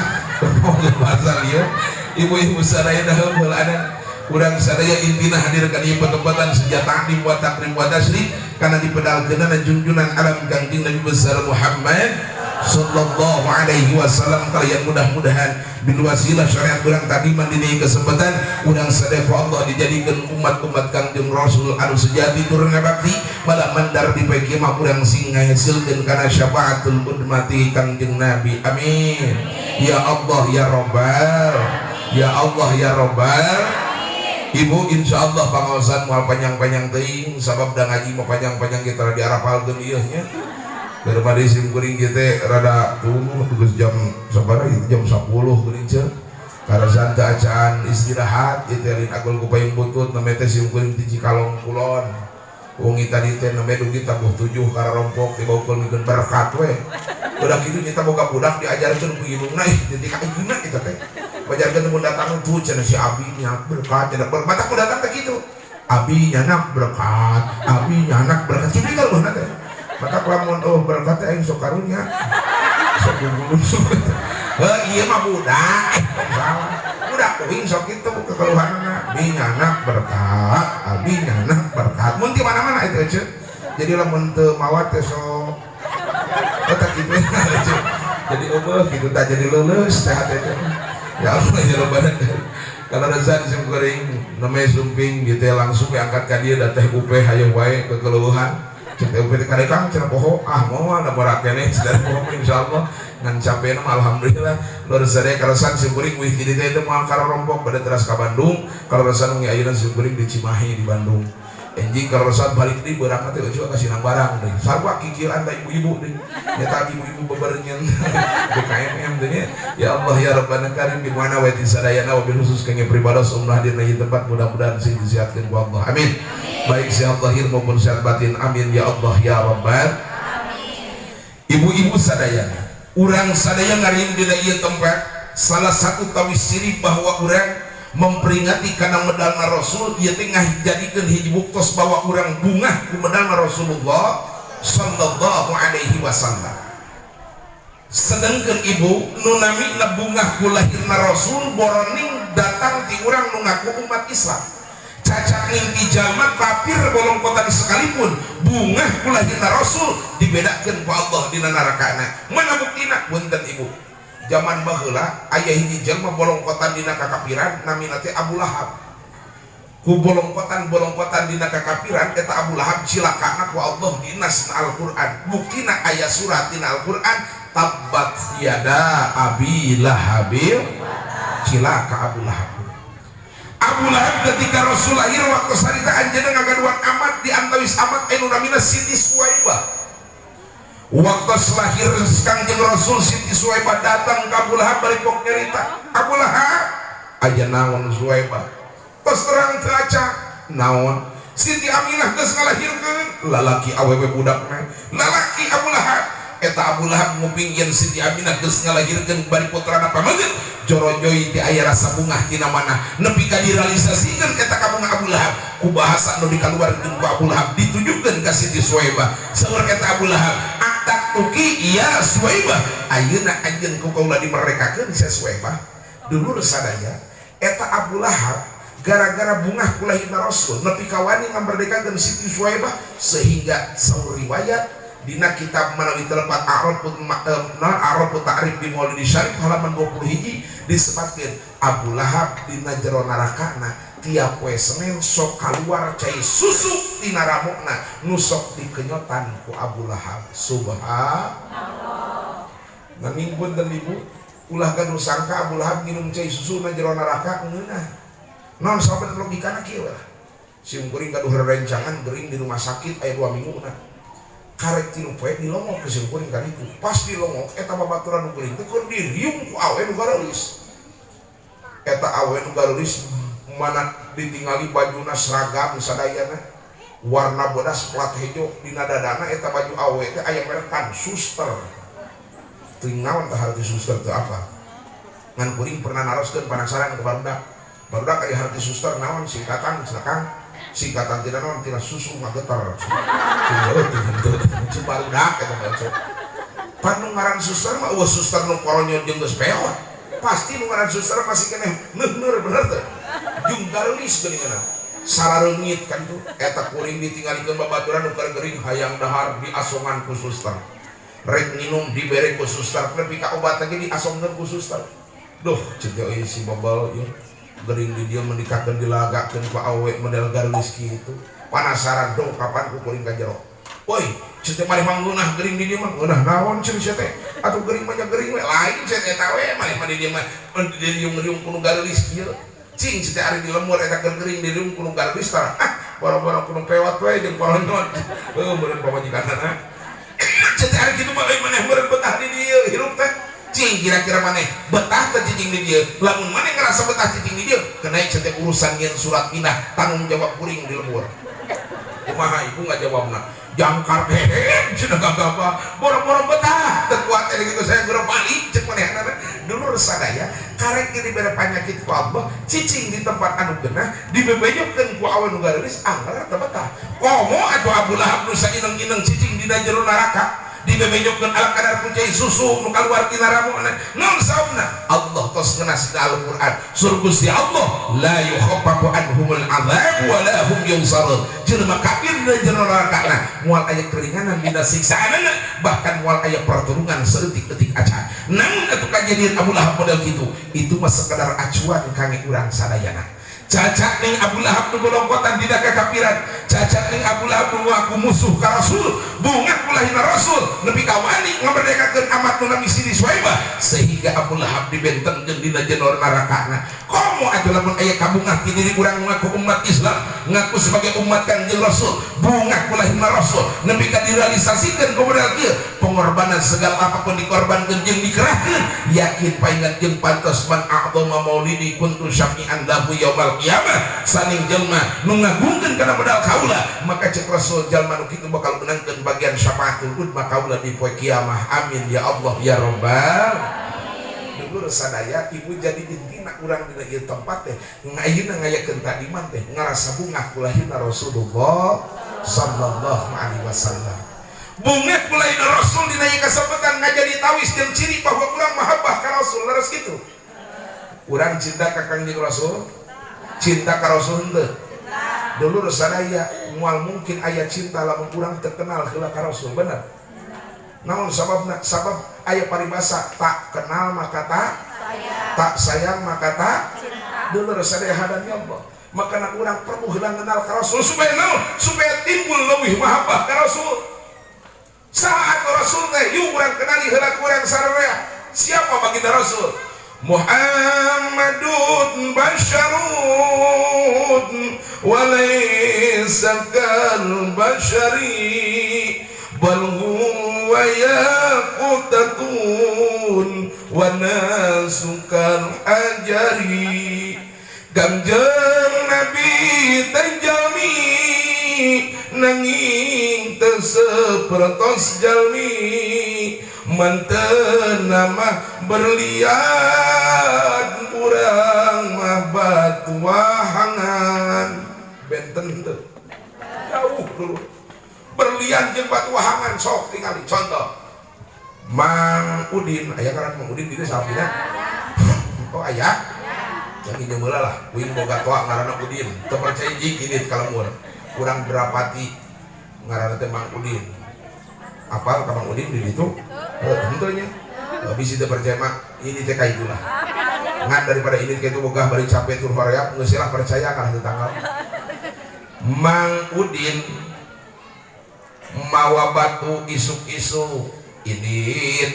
[SPEAKER 2] Bahasa lieu. Ibu-ibu sadaya daheum heula urang sadaya intina hadir ka dieu petempatan senjata takdim wa takrim wa tasyrif kana dipedalkeunana junjunan alam Kangjeng Nabi besar Muhammad sallallahu alaihi wasallam. Kalian mudah-mudahan bil wasilah syariat urang tadi mandini kesempatan urang sadaya ku Allah dijadikan umat-umat Kangjeng Rasul anu sejati turun bakti malah mandar di poe kiamat urang sing ngahasilkeun kana syafaatul udmati Kangjeng Nabi. Amin ya Allah ya Rabbal ya Allah ya Rabbal. Ibu insyaallah pangaosan moal panjang-panjang teuing sabab da ngaji mah panjang-panjang kita rada diarapalkeun ieu nya. Daripada sim kuring kieu teh rada tuh geus jam sabaraha ieu jam 10 geuning ceu. Karasan teu acan istirahat ieu teh lain agul ku payung butut nembe teh sim kuring ti Cikalong Kulon. Wengi tadi teh nembe dugi tabuh 7 kararompok dibaukeun mikeun berkat we. Udah kitu nyita boga budak diajarkeun ku indungna ih jadi ka indungna eta teh. Pajarkeun mun datang tuh cenah si abi nya berkat cenah berkat mata ku datang teh kitu. Abi nyanak berkat, abi nyanak berkat kitu kan mah teh. Mata lamun oh berkat teh aing sok karunya. Sok gugulung sok. Heuh ieu mah budak, salah. Budak uing sok kitu kekeluhanna. Abi nyanak berkat, abi nyanak berkat. Mun di mana-mana itu ceu. Jadi lamun teu mawa teh sok eta kitu ceu. Jadi eueuh kitu tah jadi leuleus teh hate teh. Ya Allah ya Rabbana. Kalau rezan sim kuring namanya sumping gitu ya langsung diangkat ka dieu da teh upe hayang wae kekeluhan. Cek teh upe teh kare Kang cenah poho ah moal da borak keneh cenah poho insyaallah ngan capena mah alhamdulillah. Luar sadaya kaleresan sim kuring wih di dieu teh moal karompok bade teras ka Bandung. Kaleresan wengi ayeuna sim kuring di Cimahi di Bandung. Enjing kalau saat balik di berangkat teh eueuh ka sinang barang deui. Sarua kikiran da ibu-ibu deui. Nyata ibu-ibu beberenyeun BKMM teh nya. Ya Allah ya Rabbana karim di mana we ti sadayana wabil khusus kangge pribados umrah dina ieu tempat mudah-mudahan sing disihatkeun ku Allah. Amin. Baik sehat zahir maupun sehat batin. Amin ya Allah ya Rabbal. Ibu-ibu sadayana, urang sadaya ngariung dina ieu tempat salah satu tawis ciri bahwa urang memperingati karena medalna Rasul ieu teh ngajadikeun hiji buktos bahwa urang bungah ku medalna Rasulullah sallallahu alaihi wasallam. Sedangkan ibu nu namina bungah ku lahirna Rasul boroning datang ti urang nu ngaku umat Islam. Cacat ning ti jalma kafir bolongkotan sekalipun bungah ku lahirna Rasul dibedakeun ku Allah dina narakana. Mana buktina? Punten ibu. Zaman baheula aya hiji jalma bolongkotan dina kakafiran namina teh Abu Lahab. Ku bolongkotan-bolongkotan dina kakafiran eta Abu Lahab cilakana ku Allah dina Al-Qur'an. Buktina aya surat dina Al-Qur'an tabbat yada abi lahabil cilaka Abu Lahab. Abu Lahab ketika Rasul lahir waktu sarita anjeunna ngagaduhan amat di antawis amat anu namina Siti Suwaibah. Waktu lahir Kangjeng Rasul Siti Suwaibah datang ke Abu Lahab bari pok nyarita. Abu Lahab aya naon Suwaibah? Tos terang teu aca naon? Siti Aminah geus ngalahirkeun lalaki awewe budakna. Lalaki Abu Lahab eta Abu Lahab nguping yen Siti Aminah geus ngalahirkeun bari putrana pameget jorojoy ti aya rasa bungah tina mana nepi ka direalisasikeun eta kabungah Abu Lahab ku bahasa nu dikaluarkeun ku Abu Lahab ditujukeun ka Siti Suwaibah. Saur eta Abu Lahab aktak tuki ya Suwaibah ayeuna anjeun ku kaula dimerdekakeun sia Suwaibah. Dulur sadaya eta Abu Lahab gara-gara bungah ku lahirna Rasul nepi ka wani ngamerdekakeun Siti Suwaibah sehingga saur riwayat dina kitab manawi telepat A'rafut Ta'rif bi Maulidi Syarif halaman 20 hiji disebutkeun Abu Lahab dina jero narakana tiap poe Senin sok kaluar cai susu tina ramukna nu sok dikenyotan ku Abu Lahab. Subhanallah. Nanging punten ibu ulah gaduh sangka Abu Lahab nginum cai susu na jero neraka ngeunah. Naon sabab logikana kieu lah. Sim kuring gaduh rerencangan gering di rumah sakit aya 2 minggu na. Karek 3 poe dilongok ku sim kuring kan itu. Pas dilongok eta babaturan nu gering teh keur diriung ku awe nu gareulis. Eta awe nu gareulis mana ditingali bajuna seragam sadayana warna bodas plat hejo dina dadana eta baju awe teh aya merekan suster. Teuing naon tah harti suster teh apa? Ngan kuring pernah naroskeun penasaran ke barudak. Barudak aya harti suster naon singkatan cenah Kang. Singkatan tina naon tina susu ngagetar. Cing barudak eta mah sok. Pan nu ngaran suster mah eueuh suster nu koronyo jeung geus peot. Pasti nu ngaran suster masih keneh neuhneur bener teu? Jeung gareulis geuningan. Sarareungit kan tuh eta kuring ditinggalikeun babaturan nu keur gering hayang dahar diasongan ku suster. Rek minum dibere ku suster nepi ka obat lagi diasongkeun ku suster. Duh cek euy si bebel ieu gering di dieu menikahkeun dilagakeun ku awe model gareulis kitu. Panasaran dong kapan ku kuring ka jero. Woi, cek teh maneh mah ngeunah gering di dieu mah ngeunah naon cek sia teh? Atuh gering mah nya gering we lain cek eta we maneh mah di dieu mah diriung-riung ku nu gareulis kieu. Cing cek teh ari di lemur eta keur gering diriung ku nu gareulis tah. Ah, boro-boro ku nu pewat we jeung koronyot. Heuh meureun pamajikanana. Cek teh ari kitu mah euy maneh meureun betah di dieu hirup teh. Cing kira-kira maneh betah teh cicing di dieu. Lamun maneh ngerasa betah cicing di dieu, kenai cek teh urusan nyeun surat pindah tanggung jawab kuring di lembur. Kumaha ibu nggak jawabna? Jangkar hehe cenah gagabah boro-boro betah teu kuat teh kitu saya geura balik cek manehna. Dulur sadaya karek ieu dibere panyakit ku Allah cicing di tempat anu geunah dibebejokeun ku awe nu gareulis angger teu betah. Komo atuh Abu Lahab nu saineng-ineng cicing dina jero neraka dibebejokeun ala kadar ku cai susu nu kaluar tina ramona. Naon saumna? Allah tos ngenas di Al-Qur'an. Sur Gusti Allah la yukhaffafu anhumul adzab wa la hum yunsarun. Jelema kafir dina jero nerakana moal aya keringanan dina siksaanana bahkan moal aya pertolongan saeutik-eutik acan. Namun atuh kajadian Abu Lahab model kitu itu mah sekadar acuan kangge urang sadayana. Cacat ning Abu Lahab nu bolongkotan dina kakafiran, cacat ning Abu Lahab nu ngaku musuh ka Rasul, bungah kulahina Rasul nepi ka wani ngamerdekakeun amat nu nami Siti Suwaibah sehingga Abu Lahab dibentenkeun dina jero nerakana. Komo Komo atuh lamun aya kabungah ti diri urang ngaku umat Islam, ngaku sebagai umat Kangjeng Rasul, bungah ku lahirna Rasul nepi ka direalisasikeun ku model kieu, pengorbanan segala apapun dikorbankeun jeung dikerahkeun, yakin paingan jeung pantes. Man a'dhama maulidi kuntu syafi'an lahu yaumal qiyamah. Saning jelma nu ngagungkeun kana modal kaula, maka cek Rasul jalma nu kitu bakal menangkeun bagian syafaatul udma kaula di poe kiamah. Amin ya Allah ya rabbal. Dulur sadaya, ibu jadi intina urang dina ieu tempat teh ayeuna ngayakeun takdiman teh ngarasa bungah ku lahirna Rasulullah sallallahu alaihi wasallam. Bungah ku lahirna Rasul dina ieu kasempatan ngajadi tawis jeung ciri bahwa urang mahabbah ka Rasul. Leres kitu? Urang cinta ka Kangjeng Rasul? Cinta ka Rasul henteu? Dulur sadaya, moal mungkin aya cinta lamun urang teu kenal heula ka Rasul, bener? Naon sababna? Sabab aya paribasa, tak kenal maka tak
[SPEAKER 1] sayang,
[SPEAKER 2] tak sayang maka tak
[SPEAKER 1] cinta.
[SPEAKER 2] Dulur sadaya hadani Allah, makana urang perlu heula kenal ka Rasul supaya naon? Supaya timbul leuwih mahabbah ka Rasul. Saat Rasul teh, yuk urang kenali heula ku urang sararea siapa baginda Rasul. Muhammadun basyarun walaysa kal bashari bal huwa yaqutatun wa nasu kal hajari. Kangjeng Nabi teh jalmi nanging teu sapertos jalmi, mantena mah berlian, urang mah batu wahangan. Benten teu? Jauh dulu berlian jeung batu wahangan. Sok tingali contoh Mang Udin. Aya ngaran Mang Udin di desa salpina? Oh, aya. Yang ini heula lah, uing boga toa ngaranna Udin. Teu percaya jig ini ka lembur urang Drapati, ngaranna teh Mang Udin. Apal ka Mang Udin di ditu? Heuh, henteu nya. Bisi teu percaya mah ini teh ka itu lah. Ngan daripada ini ka itu boga bari capek tur hoream, geus lah percaya kana teu tanggal. Mang Udin mawa batu isuk-isuk ini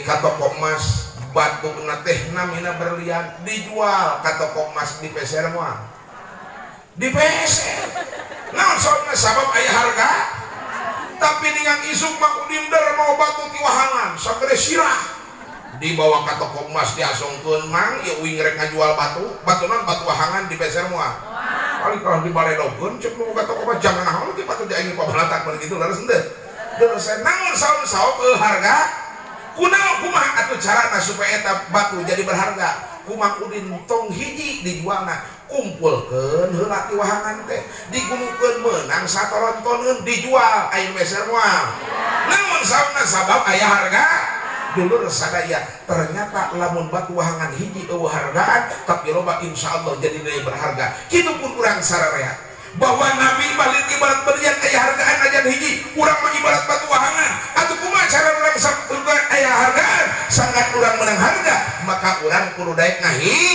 [SPEAKER 2] ka toko emas. Batu teh namina berlian, dijual ka toko emas, di peser moal? Di peser. Naon sababna? Sabab aya harga. Tapi dengan isuk Mang Udin der mawa batu ti wahangan sagede sirah, dibawa ka toko emas, diasongkeun, "Mang, ya uing rek ngajual batu." Batu naon? Batu wahangan. Di peser moal? Kali kalau dibaredokeun, cek nu boga toko mah, "Jangan naon ge batu di aing pabalatak." Mun kitu leres henteu? Terus saya naon saum-saum harga kunaon? Kumaha atuh carana supaya eta batu jadi berharga? Ku Mang Udin tong hiji dijualna, kumpulkeun heula ti wahangan teh, digumukeun meunang satorontoneun, dijual, aya meser moal? Naon sababna? Sabab aya harga. Dulur sadaya, ternyata lamun batu wahangan hiji euweuh hargaan, tapi loba insyaallah jadi nilai berharga. Kitu pun urang sararea bahwa Nabi balik ibarat berlian aya hargaan ajan hiji, urang mah ibarat batu wahangan. Atuh kumaha cara urang aya hargaan, sangat urang menang harga? Maka urang kudu daek ngahi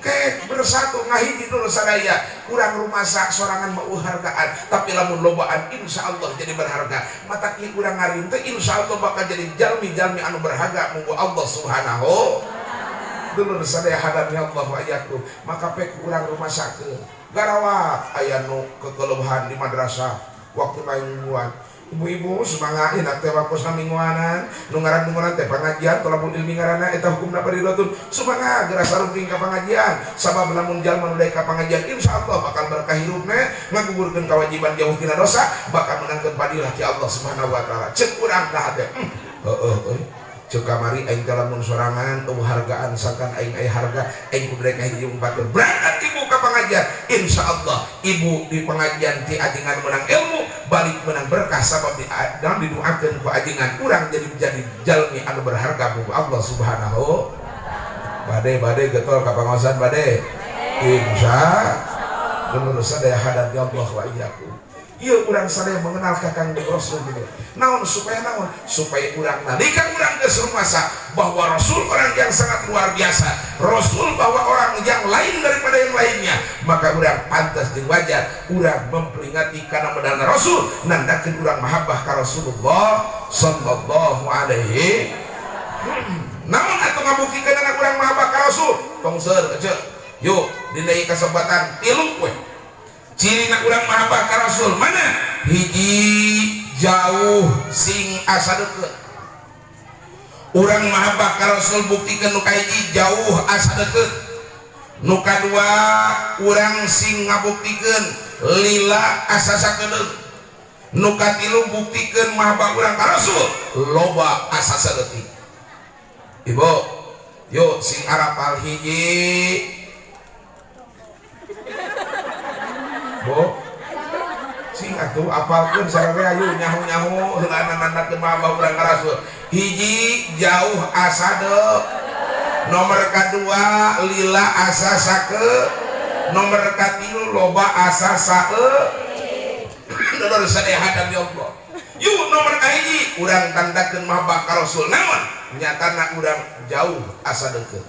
[SPEAKER 2] ke bersatu, ngahiji. Dulur sadaya, urang rumasa sorangan mau hargaan, tapi lamun lobaan insya Allah jadi berharga. Mata ki urang ngarim teh insya Allah bakal jadi jalmi-jalmi anu berharga munggu Allah subhanahu. Dulur sadaya hadani Allah wa iyyakum, maka pek urang rumasakeun garawat aya nu kekelehan di madrasah waktu mingguan. Ibu-ibu semangat ya teh, waktu mingguanan nu ngaran mingguanan teh pengajian tolabul ilmi ngaranna, eta hukumna fardhatun. Semangat geura sarumping ka pengajian, sabab lamun jalma nu daek ka pengajian insyaallah bakal berkah hirupna, ngagugurkeun kewajiban, jauh tina dosa, bakal menangkeun fadilah ti Allah Subhanahu wa taala. Cek urang dah teh, heueuh euy, cek kamari aing teh lamun sorangan euweuh hargaan, sangkan aing aya harga, aing kudu daek hiji batur. Berangkat ibu ka pengajian, insyaallah ibu di pengajian ti ajengan menang ilmu, balik menang berkah, sabab di dalam didoakeun ku ajengan urang jadi jalmi anu berharga ku Allah Subhanahu. Bade bade getol ka pangaosan? Bade insya. Dulur sadaya hadani Allah wa iyyakum, ieu urang sadaya mengenal ka Kangjeng Rasul gitu. Naon supaya naon? Supaya urang nalika urang geus rumasa bahwa Rasul orang yang sangat luar biasa, Rasul bahwa orang yang lain daripada yang lainnya, maka urang pantas jeung wajar urang memperingati kana medalna Rasul, nandakeun urang mahabbah ka Rasulullah sallallahu alaihi. Naon atuh ngabuktikeun anak urang mahabbah ka Rasul? Tong seur ece. Yuk dina ieu kasempatan tilu we cirina urang mahabbah ka Rasul mana hiji jauh sing asa deukeut. Urang mahabbah ka Rasul buktikeun nu kahiji jauh asa deukeut. Nu kadua urang sing ngabuktikeun lila asa sakedeung. Nu katilu buktikeun mahabbah urang ka Rasul loba asa saeutik. Ibu yuk sing arapal hiji Bu sing atuh apalkeun sararea ayu nyahu-nyahu heulana nandakeun mahabbah urang ka Rasul. Hiji jauh asa deukeut, nomor kadua lila asa sake, nomor katilu loba asa sae. Dulur sadaya hadap ya Allah. Yuk nomor kahiji urang tandakeun mahabbah ka Rasul naon? Nyatana urang jauh asa deukeut.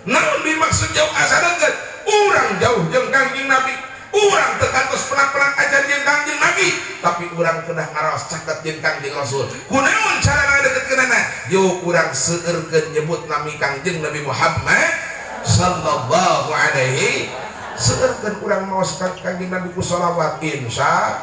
[SPEAKER 2] Naon dimaksud jauh asa deukeut? Urang jauh jeung Kangjeng Nabi. Urang teu kantos penak-penak ajar jeung Kangjeng Nabi, tapi urang kedah ngaraos caket jeung Kangjeng Rasul. Kunaon carana deukeutkeunana? Yuk urang seueurkeun nyebut nami Kangjeng Nabi Muhammad sallallahu alaihi. Seueurkeun urang maos Kangjeng Nabi ku sholawat insya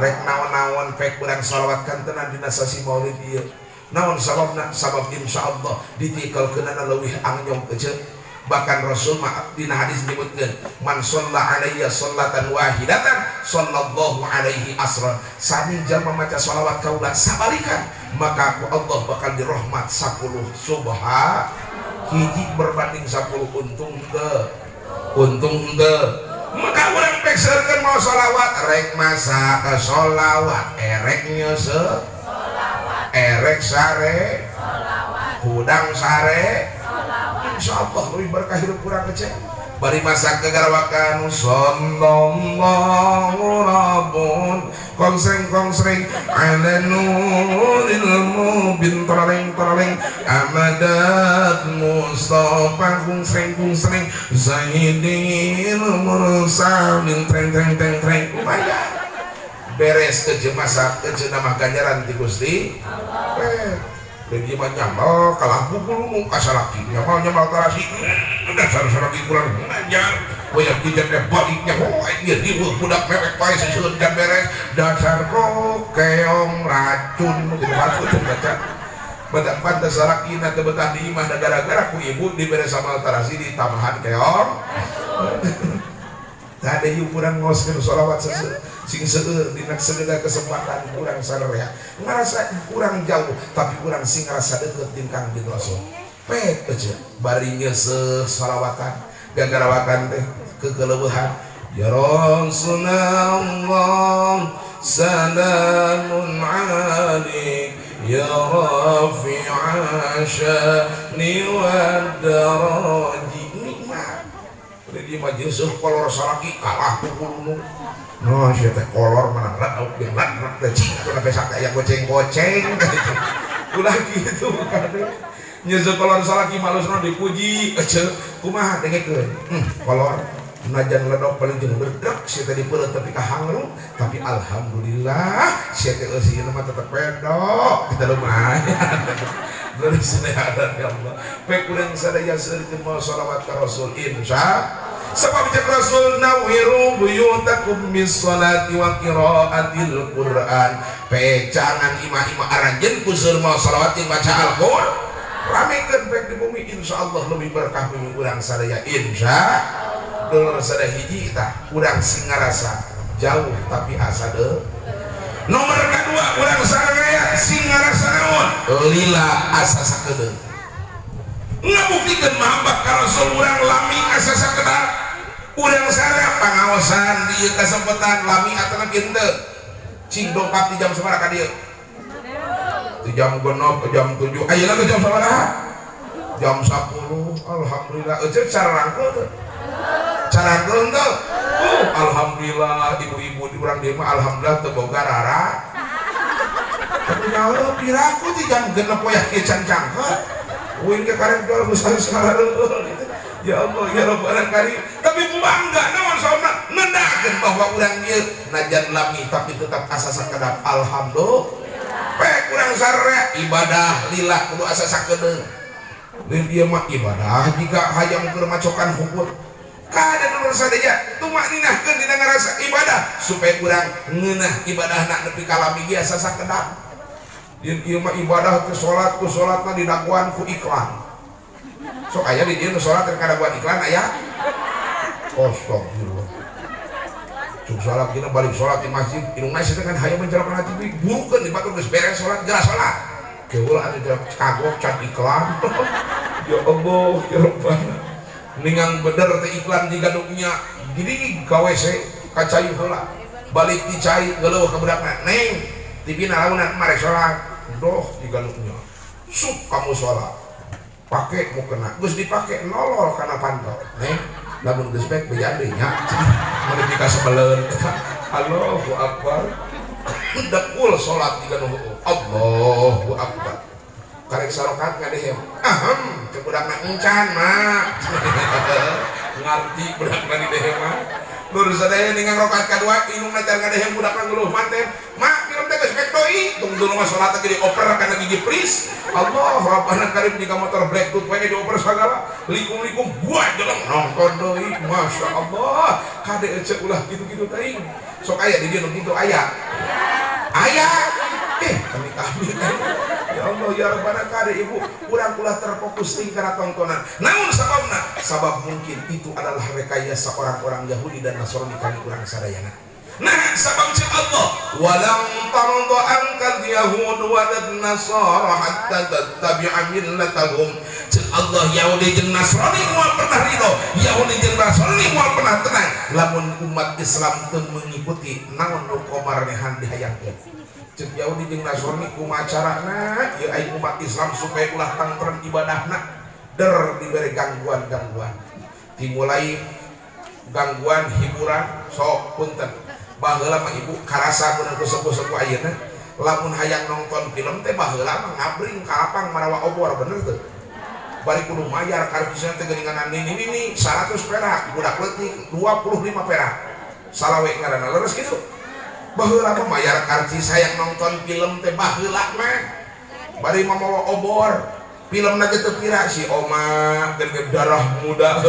[SPEAKER 2] rek naon-naon pek urang sholawat kantenan dina sasi Maulid ieu. Naon sababna? Sabab insyaallah ditikelkeunana leuwih angyong ece. Bahkan Rasul dina hadis menyebutkeun man shalla alayya shallatan wahidatan sallallahu alaihi asran. Sami jalma maca sholawat kaula sabalikan maka ku Allah bakal dirahmat 10 subha hiji berbanding 10 untung teu untung teu. Maka urang pek seueurkeun mau sholawat rek masa ke sholawat erek nyeuseuh erek sare hudang sare insyaallah lebih berkah hidup kurang kecil. Bari masak kegarawakan sallallahu rabbun kongsreng kongsreng ala nuril mubin taraleng taraleng amadat mustafa kongsreng kongsreng zaidil mursalin treng treng treng treng. Lumayan beres ke masak ke nama ganjaran ti Gusti Allah. Lagi mah nyamal kalah pukul kasalaki nyamal nyamal tarasi dasar salaki kurang ngajar wayah kijat teh baliknya oh ieu riweuh budak mewek pae seuseun dan beres dasar keong racun gitu racun baca badak pantas salakina teu betah di imah gara-gara ku ibu dibere samal tarasi ditambahan keong. Tadi yuk kurang ngoskeun sholawat sing seueur dina segala kesempatan kurang sararea ngarasa kurang jauh tapi kurang sing ngarasa deukeut jeung Kangjeng Rasul. Pek aja bari nyeuseuh sholawatan gagarawakan teh kekeleueuhan ya Rasulullah salamun alik ya rafi'a sya'ni wad daraji. Nikmat di majelis kolor salaki kalah pukul no sia teh kolor mana rat jeung rat rat teh cing atuh besak aya goceng-goceng ulah kitu kade nyeuseuh kolor salaki malusna dipuji ece kumaha dengekeun kolor najan ledok paling jeung ledek sia teh dipeuleut tapi kahangru tapi alhamdulillah sia teh eusieuna mah tetep pedok kita lumayan. Terus ya Allah pek urang sadaya seueurkeun mawa sholawat ka Rasul insya sebab cek Rasul nawiru buyutakum bis salati wa qiraatil Quran. Pecangan imah-imah aranjeun ku seueur mawa sholawat jeung baca Al-Qur'an ramekeun pek di bumi insyaallah lebih berkah bumi urang sadaya insya. Dulur sadaya hiji tah urang sing ngarasa jauh tapi asa deuk. Nomor kedua urang sadaya sing ngarasa naon lila asa sakedeung ngabuktikeun mahabbah ka Rasul urang lami asa sakedap urang sadaya pangaosan di ieu kasempatan lami atawa henteu cing dongkap di jam sabaraha ka dieu di jam 6 jam 7 ayeuna ke jam sabaraha jam 10 alhamdulillah euceut cara rangkul teu cara rangkul teu alhamdulillah ibu-ibu di urang dieu mah alhamdulillah teu boga rara tapi nyaho piraku ti jam 6 wayah kieu can cangkeut uing ge karek jual geus ya Allah ya Rabbana karim tapi bangga naon sauna nendakeun bahwa urang ieu najan lami tapi tetap asa sakedap alhamdulillah pek urang sararea ibadah lillah kudu asa sakedeung lain ieu mah ibadah jika hayang keur macokan hukut Kada dulur sadaya tumakninahkeun dina ngarasa ibadah supaya urang ngeunah ibadahna nepi ka lami biasa sakedap. Ieu ieu mah ibadah teh salat ku salatna didaguan ku iklan. Sok aya di dieu nu salat teh kadaguan iklan aya? Astagfirullah. Cuk salat dina balik salat di masjid, indungna teh kan hayang mencelok kana TV, burukeun di batur geus beres salat geura salat. Keula atuh kagok can iklan. Ya Allah, ya Rabbana. Ningang beder teh iklan jiga nu nya jadi ka WC ka cai heula. Balik ti cai geuleuh ka budakna. Neng, TV na launan mare salat. Doh jiga nu nya. Sup kamu salat. Pake mau kena, geus dipake nolol kana pantol. Neng, lamun geus baik bejaan deui nya. Mun dika sebeleun. Allahu akbar. Dekul salat jiga nu Allahu akbar. Karek sarokat ngadehem. Ahem, cek budakna encan mah. Ngarti budakna di dehem mah. Lur sadaya ningang rokat kadua indungna can ngadehem budakna ngeluh manten. Mak, film teh geus pek doi. Tunggu dulu mah salat teh dioper kana gigi pris. Allah Rabbana karim jika motor black tooth we dioper sagala. Likum-likum buat jeleng nonton deui. Masya Allah. Kade ece ulah gitu-gitu teuing. Sok aya di dieu nu kitu aya. Aya. Kami-kami. Ya Allah ya Rabbana kade ibu urang ulah terfokus ting kana tontonan. Namun sababna? Sabab mungkin itu adalah rekayasa orang-orang Yahudi dan Nasrani kami urang sadayana. Nah, sabab cek Allah, walam tarda ankal yahud walan nasara hatta tattabi'a millatahum. Cek Allah Yahudi jeung Nasrani moal pernah ridho, Yahudi jeung Nasrani moal pernah tenang lamun umat Islam teu mengikuti naon nu komarnehan dihayangkeun. Cek Yahudi jeung Nasrani kumaha carana ieu aing umat Islam supaya ulah tangtrem ibadahna, der diberi gangguan-gangguan. Dimulai gangguan hiburan sok punten. Baheula mah ibu karasa mun ku sepuh-sepuh ayeuna lamun hayang nonton film teh baheula mah ngabring ka lapang marawa obor bener teu? Bari kudu mayar karcisna teh geuningan nini-nini 100 perak, budak leutik 25 perak. Salawe ngaranna leres kitu. Baheula mah mayar karcis hayang nonton film teh baheula mah. Bari mah mawa obor. Filmna ge teu pira si Oma geuning darah muda.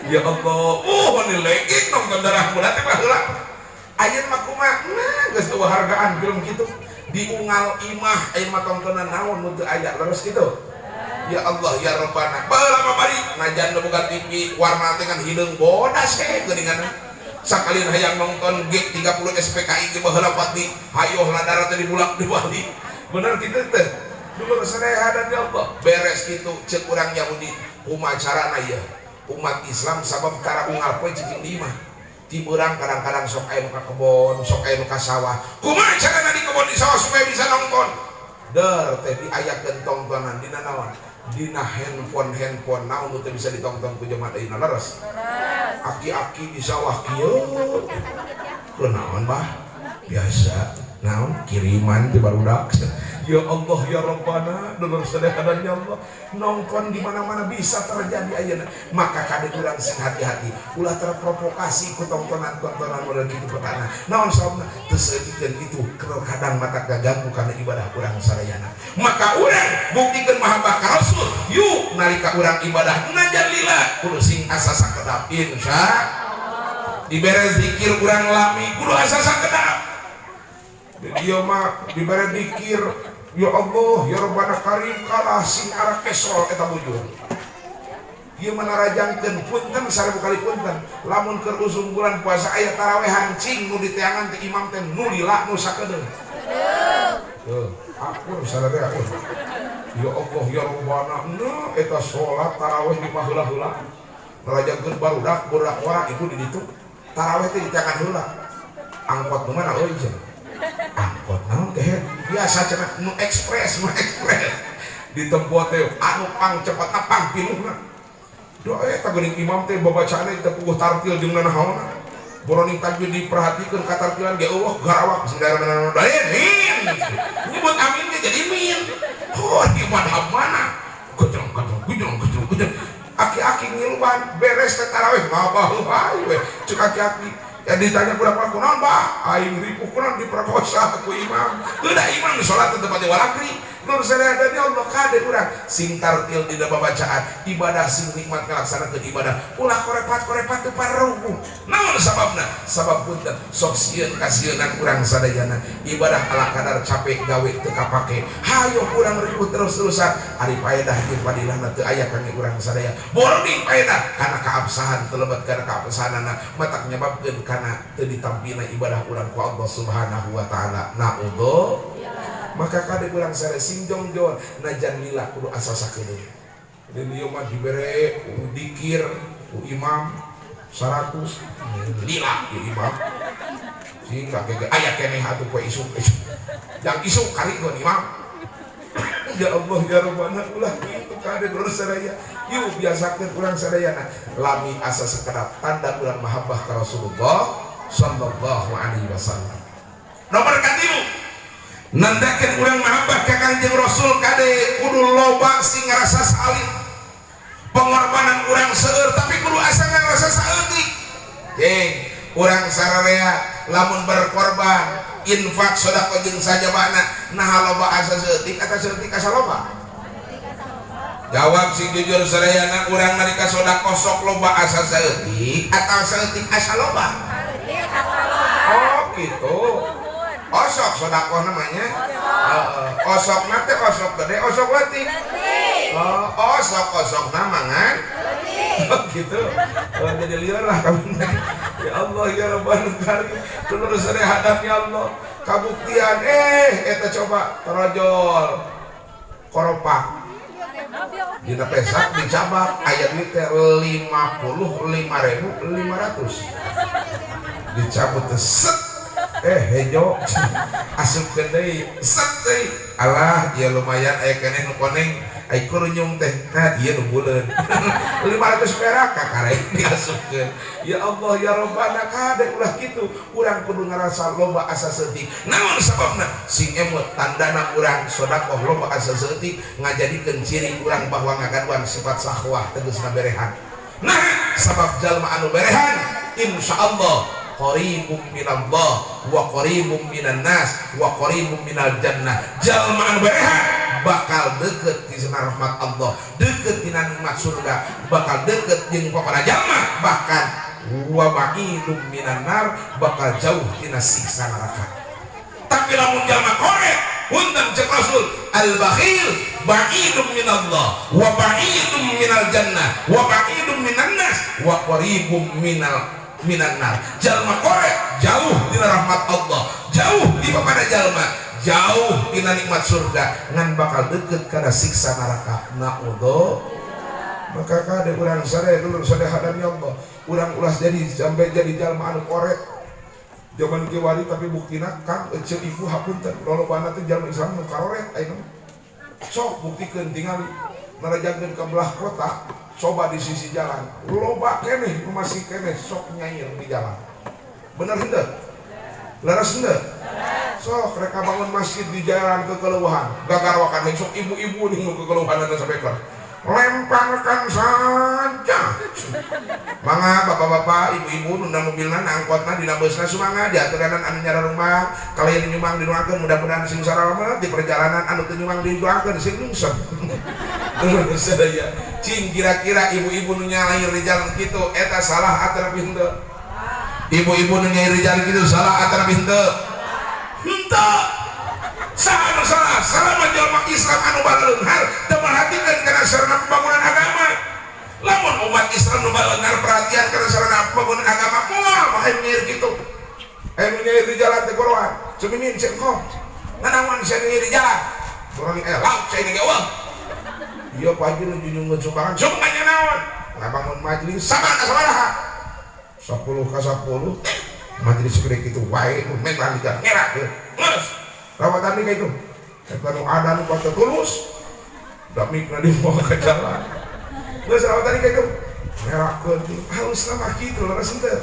[SPEAKER 2] Ya Allah, ini legit nonton darah muda teh baheula. Ayeuna mah kumaha? Nah, geus eueuh hargaan film kitu. Diungal imah ayeuna mah tontonan naon nu teu aya leres kitu. Ya Allah ya Rabbana. Baheula mah bari najan nu boga TV warna teh kan hideung bodas he geuningan. Sakalin hayang nonton G30 SPKI ge baheula pati hayoh ladara teh dibulak dibalik. Bener kitu teh. Dulur sadaya dan ya Allah. Beres kitu ceuk urang Yahudi kumaha carana ieu? Umat Islam sabab tara unggal poe cicing di imah. Tiburang kadang-kadang sok aya nu ka kebon, sok aya nu ka sawah. Kumaha carana di kebon di sawah supaya bisa nonton? Der teh diayakeun tontonan dina naon? Dina handphone-handphone naon nu teu bisa ditonton ku jemaah ayeuna leres. Aki-aki di sawah kieu. Kunaon bah? Biasa naon kiriman ti barudak. Ya Allah ya Rabbana, dulur sadaya ya Allah, nongton di mana-mana bisa terjadi ayeuna. Maka kade urang sing hati-hati, ulah terprovokasi ku tontonan-tontonan model kitu petana. Naon sababna? Teu saeutikeun itu kadang mata gaganggu kana ibadah urang sadayana. Maka urang buktikeun mahabbah ka Rasul, yuk nalika urang ibadah najan lila kudu sing asa sakedap insya. Dibere zikir urang lami kudu asa sakedap. Dia mah dibere dikir ya Allah ya Rabbana karim kalah sing arah kesol eta bujur. Ieu mah narajangkeun punten 1000 kali punten lamun keur usum bulan puasa aya tarawehan cing nu diteangan teh imam teh nu lila nu sakedeung. Tuh, akur sadaya akur. Ya Allah ya Rabbana nu eta salat taraweh di paheula-heula. Narajangkeun barudak barudak ora ibu di ditu. Taraweh teh diteangan heula. Angkot nu mana euy cenah? Angkot naon teh biasa cenah nu ekspres nu ekspres ditempo teh anu pang cepatna pang pinuhna doa eta geuning imam teh babacaanna teu puguh tartil jeung nanahaonna boroning tajwid diperhatikeun katartilan ge eueuh garawak bismillahirrahmanirrahim nyebut amin ge jadi min oh di madhab mana gejong gejong gejong gejong gejong aki-aki ngiluan beres teh tarawih ngabah we cek aki-aki ya ditanya budak-budak kunaon bah aing ripuh kunaon diperkosa ku imam udah imam di salat teu tempat walakri Nur sadaya ya Allah kade urang sing tartil dina babacaan ibadah sing nikmat ngalaksanakeun ibadah ulah korepat-korepat teu paruguh. Naon sababna? Sabab punten sok sieun kasieunan urang sadayana ibadah ala kadar capek gawe teu kapake. Hayo urang ribut terus-terusan ari paedah jeung padilahna teu aya kangge urang sadaya. Bording paedah kana kaabsahan teu lebet kana kaabsahanana matak nyebabkeun kana teu ditampina ibadah urang ku Allah Subhanahu wa taala. Naudzubillah. Maka kade urang sadaya sing jongjon najan lila kudu asa sakedeung. Di dieu mah dibere ku dikir ku imam 100 lila ieu imam. Sing kage aya keneh atuh poe isuk. Jang isuk karikeun imam. Ya Allah ya Rabbana ulah kitu kade urang sadaya. Yuk biasakeun urang sadayana lami asa sakedap tanda urang mahabbah ka Rasulullah sallallahu alaihi wasallam. Nomor katilu nandakeun urang mahabbah ka Kangjeng Rasul kade kudu loba sing ngarasa salit. Pengorbanan urang seueur tapi kudu asa ngarasa saeutik. Jeng, urang sararea lamun berkorban infak sedekah jeung sajabana nah loba asa saeutik atawa saeutik asa loba? Jawab sing jujur sadayana urang nalika sedekah sok loba asa saeutik atawa saeutik asa loba? Oh gitu. Osok sedekah namanya. Osok teh osok gede, osok leutik. Oh, osok osok namangan. Oh gitu. Oh, jadi liar lah kamu. Ya Allah ya Rabbal Karim. Dulur sadaya hadap ya Allah. Kabuktian eta coba torojol koropak. Dina pesak dicabak aya duit teh 55.500 dicabut teh set hejo asupkeun deui set deui alah ieu lumayan aya keneh nu koneng ai kurunyung teh nah ieu nu buleun 500 perak kakarek diasupkeun. Ya Allah ya Rabbana kade ulah kitu urang kudu ngarasa loba asa seutik. Naon sababna? Sing emut tandana urang sedekah loba asa seutik ngajadikeun ciri urang bahwa ngagaduhan sifat sahwah tegasna berehan. Nah sabab jalma anu berehan insyaallah qaribum minallah wa qaribum minan nas wa qaribum minal jannah. Jalma anu berehan bakal deket di sana rahmat Allah, deket dina nikmat surga, bakal deket jeung para jalma, bahkan wa ba'idum minan nar bakal jauh tina siksa neraka. Tapi lamun jalma koret punten cek Rasul al bakhil ba'idum minallah wa ba'idum minal jannah wa ba'idum minan nas wa qaribum minan nar. Jalma koret jauh tina rahmat Allah, jauh di pada jalma, jauh tina nikmat surga, ngan bakal deket kana siksa neraka. Naudzubillah. Maka kade urang sadaya dulur sadaya hadam ya Allah, urang ulah jadi sampai jadi jalma anu koret. Zaman kiwari tapi buktina kang ece ibu hapunten lolobana teh jalma Islam nu karoret ayeuna. Sok buktikeun tingali narajakeun ka belah kota, coba di sisi jalan loba keneh nu masih keneh sok nyair di jalan. Bener henteu? Leres henteu? Sok reka bangun masjid di jalan kekeluhan, gagarwakan sok ibu-ibu nih nu kekeluhan eta sapeker. Lemparkan saja. Mangga bapak-bapak, ibu-ibu nunda mobilna, angkotna, dina busna sumangga diaturanan anu nyararumah, kalayan nyumang didoakeun mudah-mudahan sing saramat di perjalanan, anu teu nyumang didoakeun sing nyungsep. Sadaya. Cing kira-kira ibu-ibu nu nyair di jalan kitu eta salah atau henteu? Ibu-ibu nu nyair di jalan kitu salah atau henteu? Henteu. Saha anu salah? Salah mah jalma Islam anu baleunghar teu merhatikeun kana sarana pembangunan agama. Lamun umat Islam nu baleunghar perhatian kana sarana pembangunan agama moal mah aya nyair kitu. Aya nu nyair di jalan teh gorohan. Cumimin cek kok. Nanaon sia nyair di jalan? Gorohan aya lauk sia ge eueuh. Ieu Pak Haji nu junjungeun sumbangan, sumbangan naon? Ngabangun majelis sabar ka sabaraha? 10 ka 10 majelis segede kitu wae nu menang di jalan ngerakeun. Geus. Rawatan nih kayak itu. Eta nu ada nu kuat tulus. Da mikna dibawa ke jalan. Geus rawatan nih kayak itu. Ngerakeun halus mah kitu leres henteu.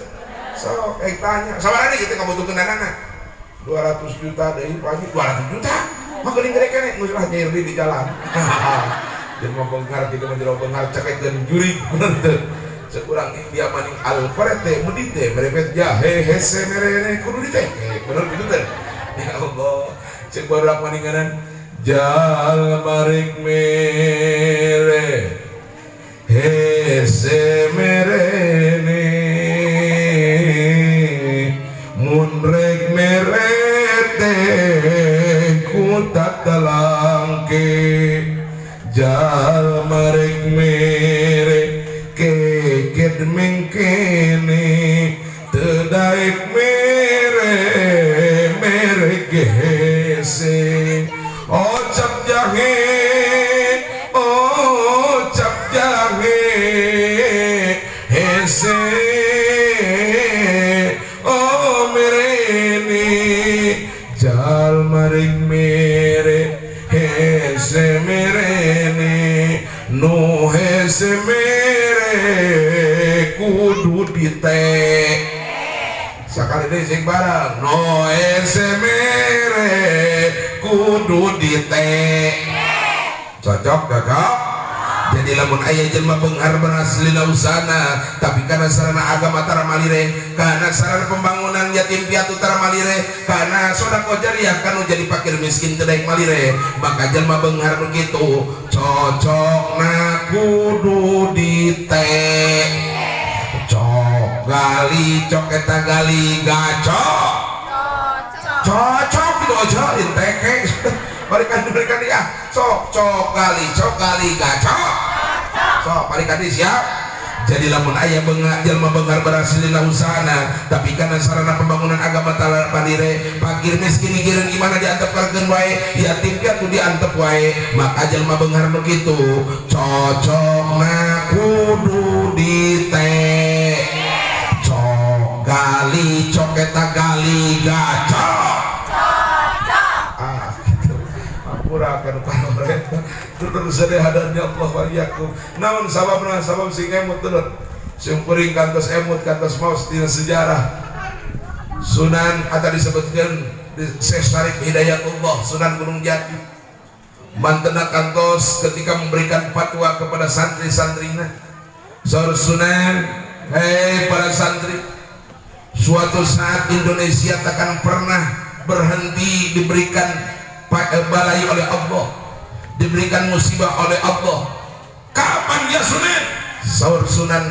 [SPEAKER 2] Sok tanya, sabaraha nih kita ngabutuhkeun danana? 200 juta deui Pak Haji, 200 juta. Mah geuning gede keneh geus lah nyair di jalan. Jeung mah beunghar kitu mah jero beunghar cekekeun jurig bener teu. Cek urang India maning al korete medite merepet jahe hese merene kudu diteke bener kitu teh. Ya Allah, cek barudak maninganan Jalma rek mere hese merene, mun rek mere teh ku tatalangke. Jalma rek mere keket mengkene, teu daek mere mere hese. Ocap jahe, ocap jahe hese, oh merene. Jalma rek mere hese merene, nu hese mere kudu dite. Sakali deui sing bareng, nu hese mere kudu dite. Cocok, cocok. Jadi lamun aya jelma beunghar beras lila usana, tapi karena sarana agama tara malire, karena sarana pembangunan yatim piatu tara malire, karena sodakoh jariah kanu jadi fakir miskin teu daek malire, maka jelma beunghar nu kitu cocokna kudu dite. Cok gali cok eta gali gacok cocok gitu aja inteke balikan balikan dia. Sok cok gali cok gali gacok sok balikan dia siap. Jadi lamun aya beunghar jelma beunghar berhasil dina usahana, tapi karena sarana pembangunan agama tara malire, fakir miskin gigireun gimana diantepkeun wae, yatim piatu diantep wae, maka jelma beunghar nu kitu cocokna kudu dite. Cok gali cok eta gali gacok. Ah gitu. Ampura kan kana dulur sadaya hadanya Allah wa iyyakum. Naon sababna? Sabab sing emut dulur, sing kuring kantos emut kantos maos dina sejarah Sunan atau disebutkan Syekh Syarif Hidayatullah Sunan Gunung Jati mantena kantos ketika memberikan fatwa kepada santri-santrina. Saur Sunan, "Hei para santri, suatu saat Indonesia takkan pernah berhenti diberikan balai oleh Allah, diberikan musibah oleh Allah." "Kapan ya, Sunan?" Saur Sunan,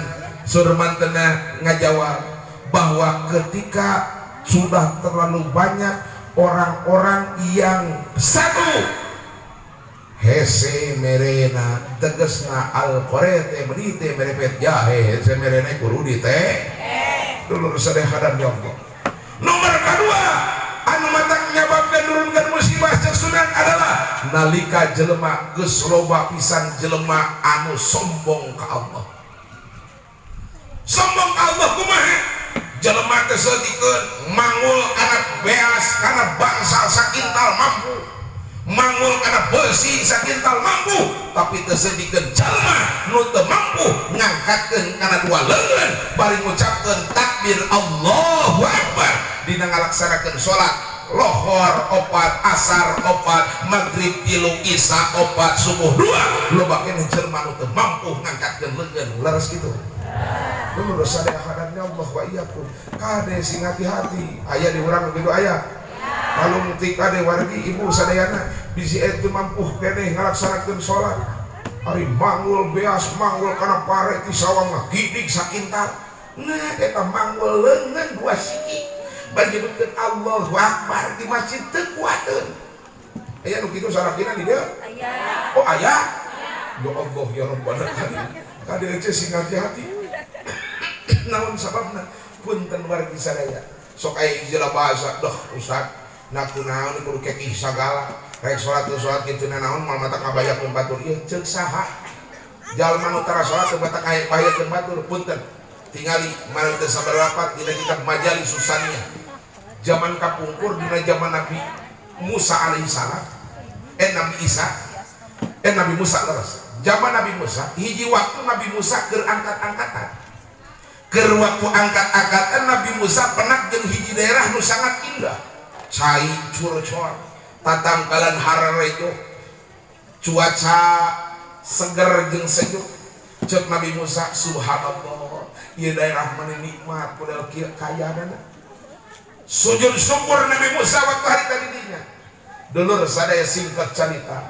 [SPEAKER 2] saur mantena ngajawab bahwa ketika sudah terlalu banyak orang-orang yang satu hese merena, tegesna al korete menite merepet jahe, hese merena kudu dite. Dulur sadaya ya Allah, nomor kedua anu matak nyababkeun nurunkeun musibah cek Sunan adalah nalika jelema geus loba pisan jelema anu sombong ka Allah. Sombong ka Allah kumaha? Jelema teh saeutikeun mangul kana beas kana bangsal sakintal mampu, mangul kana besi sakintal mampu, tapi teu saeutikeun jalma nu teu mampu ngangkatkeun kana dua leungeun bari ngucapkeun takbir Allahu Akbar dina ngalaksanakeun salat lohor opat, asar opat, maghrib tilu, isya opat, subuh dua. Loba keneh jelema nu teu mampu ngangkatkeun leungeun. Leres gitu? Dulur sadaya hadanya Allah wa iyyakum, kade sing hati-hati. Aya di urang gitu aya kalau muti kade wargi ibu sadayana bisi itu mampu keneh ngalaksanakeun salat, ari manggul beas, manggul kana pare ti sawah mah gidig sakintal. Nah, eta manggul leungeun dua siki bari nyebutkeun Allahu Akbar di masjid teu kuateun. Aya nu kitu sarakina di dieu?
[SPEAKER 1] Aya.
[SPEAKER 2] Oh, aya. Ya Allah ya Rabbana, kade kade sing hati-hati. Naon sababna? Punten wargi sadaya, sok aya istilah bahasa, "Doh Ustaz, nah kunaon kudu kekih sagala, rek salat teu salat kitu naon moal matak ngabayakeun batur?" Ieu ceuk saha? Jalma nu tara salat teu matak ngabayakeun batur? Punten, tingali mana teu sabarapat dina kitab Majalis Susaniyah, zaman kapungkur dina zaman Nabi Musa alaihi salam, eh Nabi Isa, eh Nabi Musa leres. Zaman Nabi Musa, hiji waktu Nabi Musa keur angkat-angkatan, keur waktu angkat-angkatan Nabi Musa pernah jeung hiji daerah nu sangat indah, cai curcor, tatangkalan hararejo, cuaca seger jeung sejuk. Cek Nabi Musa, "Subhanallah, ieu daerah mana nikmat model kieu kayana." Sujud syukur Nabi Musa waktu hari tadi dinya. Dulur sadaya, singkat cerita,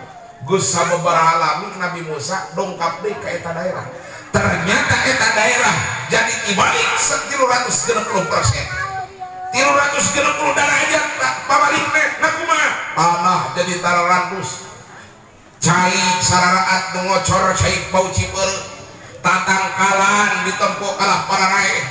[SPEAKER 2] geus sababaraha lami Nabi Musa dongkap deui ka eta daerah. Ternyata eta daerah jadi dibalik 360%, 360 derajat pabalikna. Nah, kumaha? Tanah jadi tararantus, cai sararaat nu ngocor, cai bau cipeureuh, tatangkalan ditempo kalah pararaeh,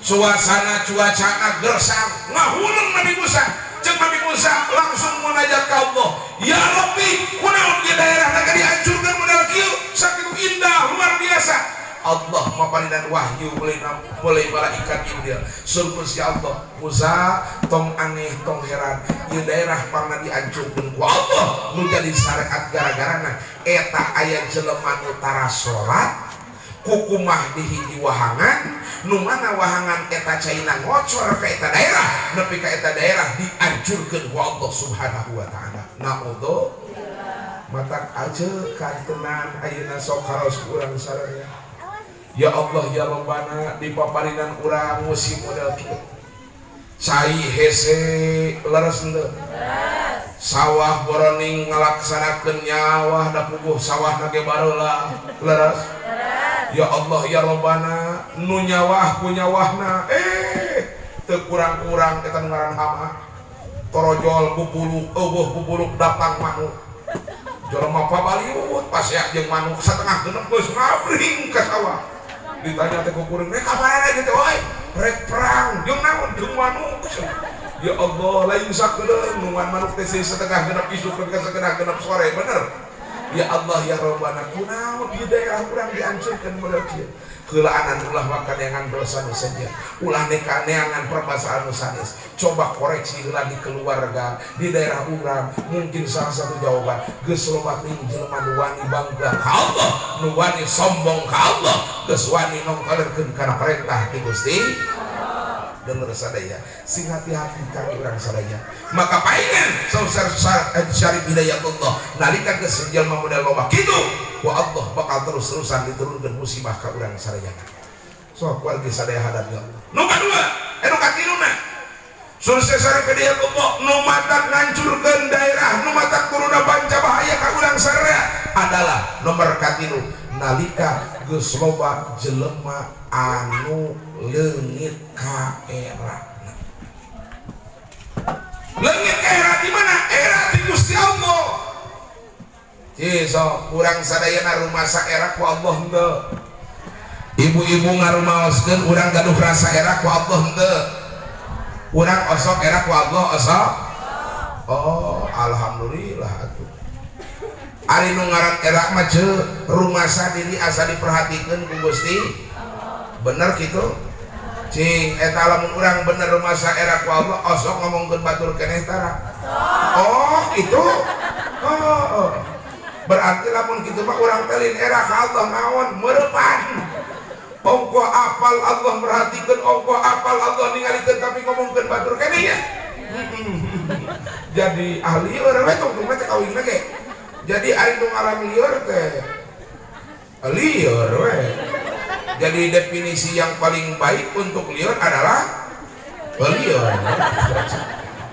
[SPEAKER 2] suasana cuacana gersang. Ngahuleng Nabi Musa. Cek Nabi Musa langsung munajat ka Allah, "Ya Rabbi, kunaon di daerah naga dihancurkan model kieu, sakitu indah luar biasa?" Allah maparinan wahyu mulai mulai malaikat Jibril. Surprise ya Allah, "Musa, tong aneh, tong heran, ieu daerah pangna dihancurkeun ku Allah nu jadi syariat gara-garana eta aya jelema nu tara salat, kukumah di hiji wahangan, nu mana wahangan eta caina ngocor ka eta daerah, nepi ka eta daerah dihancurkeun ku Allah Subhanahu wa Taala." Naudzu matak aja kantenan ayeuna sok haros urang sararea. Ya Allah ya Rabbana, di paparinan urang musim model kieu, cai hese, leres henteu? Sawah boroning ngalaksanakeun nyawah da puguh sawah ge bareula, leres? Ya Allah ya Rabbana, nu nyawah ku nyawahna teu kurang-kurang eta nu ngaran hama, torojol bubuluk, eueuh bubuluk datang manuk. Jelema pabaliut pasiak jeung manuk, satengah genep geus ngabring ka sawah. Ditanya teh ku kuring, "Rek ka mana teh?" "Oi, rek perang." "Jeung naon?" "Jeung manuk." Ya Allah, lain sakedeung nungguan manuk teh setengah genep isuk ka setengah genep sore, bener. Ya Allah ya Rabbana, kunaon di daerah urang dihancurkeun model kieu? Heulaanan ulah waka neangan dosa nu saja, ulah neka neangan permasalahan nu sanes. Coba koreksi heula di keluarga, di daerah urang. Mungkin salah satu jawaban, geus loba teuing jelema nu wani bangga ka Allah, nu wani sombong ka Allah, geus wani nongkolerkeun kana perintah ti Gusti. Dulur sadaya, sing hati-hati ka urang sadaya. Maka paingan sausar Syarif Hidayatullah, nalika geus jelema model loba kitu, wa Allah bakal terus-terusan diturunkan musibah ka urang sadaya. So wargi sadaya hadap ya Allah. Nu kadua, nu katiluna, Surse Syarif Hidayatullah, nu matak ngancurkeun daerah, nu matak turuna panca bahaya ka urang sadaya adalah nomor katilu, nalika geus loba jelema anu leungit ka era. Leungit ka era di mana? Era di Gusti Allah. Ci, so urang sadayana rumasa era ku Allah henteu? Ibu-ibu ngarumaoskeun, urang gaduh rasa era ku Allah henteu? Urang osok era ku Allah, osok? Oh, alhamdulillah atuh. Ari nu ngaran era mah ceu rumasa diri asa diperhatikeun ku Gusti. Bener kitu? Cing eta lamun urang bener rumasa era ku Allah, osok ngomongkeun batur keneh tara? Oh, gitu. Oh, oh. Berarti lamun kitu mah urang teh lain era ka Allah, naon meurepan. Ongko apal Allah merhatikeun, ongko apal Allah ningalikeun, tapi ngomongkeun batur keneh nya. Jadi ahli lieur we tong teh kawinna ge. Jadi ari nu ngaran lieur teh lieur we. Jadi definisi yang paling baik untuk lieur adalah lieur.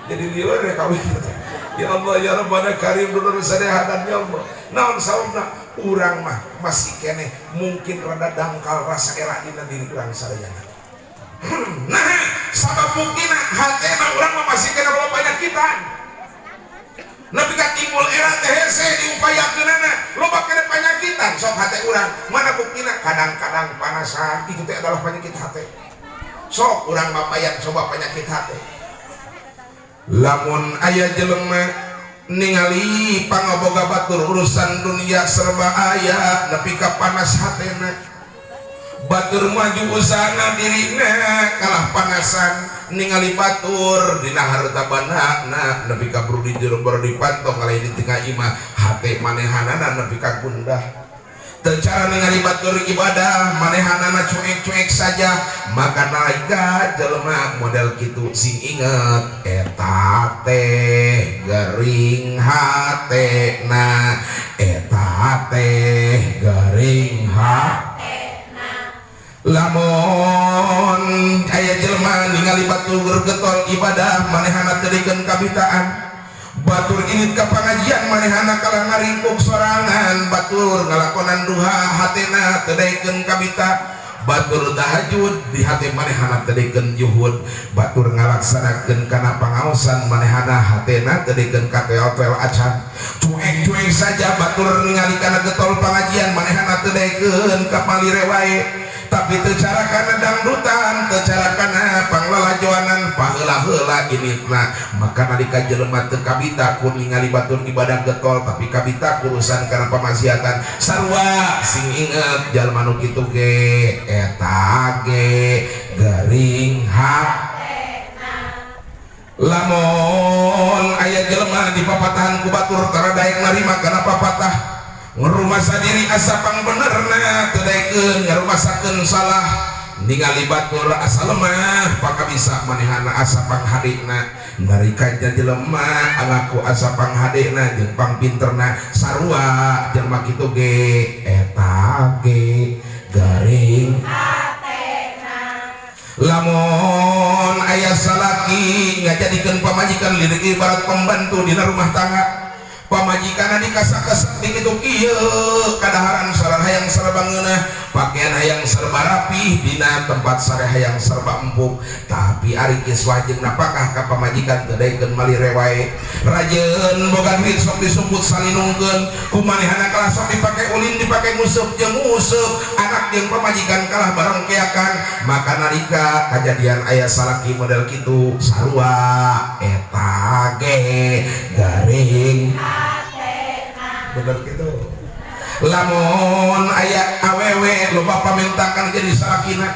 [SPEAKER 2] Jadi lieur ya kawin. Ya Allah ya Rabbana Karim, dulur sadaya ya Allah. Naon saumna? Urang mah masih keneh mungkin rada dangkal rasa era dina diri urang sadayana. Nah, sabab buktina hatena urang mah masih keneh loba panyakitan. Nepi ka timbul era teh hese diupayakeunana, loba keneh panyakitan sok hate urang. Mana buktina? Kadang-kadang panasan itu teh adalah penyakit hate. Sok urang mapayan coba penyakit hate. Lamun aya jelema ningali pangaboga batur, urusan dunia serba aya, nepi ka panas hatena, batur maju usahana dirina kalah panasan ningali batur dina harta bandana, nepi ka buru di jero di pantong ngalih di tengah imah, hate manehanana nepi ka gundah. Cara ningali batur ibadah, manehanana cuek-cuek saja. Maka nalika jelema model kitu, sing inget eta teh gering hatena, eta teh gering hatena. Lamun aya jelema ningali batur getol ibadah, manehana teu dikeun kabitaan. Batur init ka pangajian manehana kalah ngaringkuk sorangan. Batur ngalakonan duha, hatena teu daekeun kabita. Batur tahajud, di hati manehana teu daekeun juhud. Batur ngalaksanakeun kana pangaosan, manehana hatena teu daekeun ka tel-tel acan. Cuek-cuek saja. Batur ningali kana getol pangajian, manehana teu daekeun ka palire wae, tapi teu cara kana dangdutan, teu cara kana panglalajoanan, paheula-heula initna. Maka nalika jelema teu kabita ku ningali batur ibadah getol, tapi kabita urusan kana pamaksiatan, sarua sing inget, jalma nu kitu ge eta ge garing ha. Lamun aya jelema dipapatahan ku batur tara daek narima kana papatah, ngerumasa diri asa pang benerna, teu daekeun ngarumasakeun salah, ningali batur asa lemah, pakabisa manehana asa panghadena. Nalika jelema ngaku asa panghadena jeung pangpinterna, sarua jelema kitu ge eta ge garing. Lamun aya salaki ngajadikeun pamajikan lirik ibarat pembantu dina rumah tangga, pamajikan dikasak-kasak kitu kieu, kadaharan sareng hayang serba ngeunah, pakaian hayang serba rapih, dina tempat sare hayang serba empuk, tapi ari kiswah jeung napakah ka pamajikan teu daekeun malire wae. Rajeun boga duit sok disumput salinungkeun, ku manehana kalah sok dipake ulin, dipake nguseup jeung nguseup, anak jeung pamajikan kalah bareng keakan. Maka nalika kajadian aya salaki model kitu, sarua eta ge garing. Bener gitu. Lamun aya awewe loba pamentakan jadi salakina,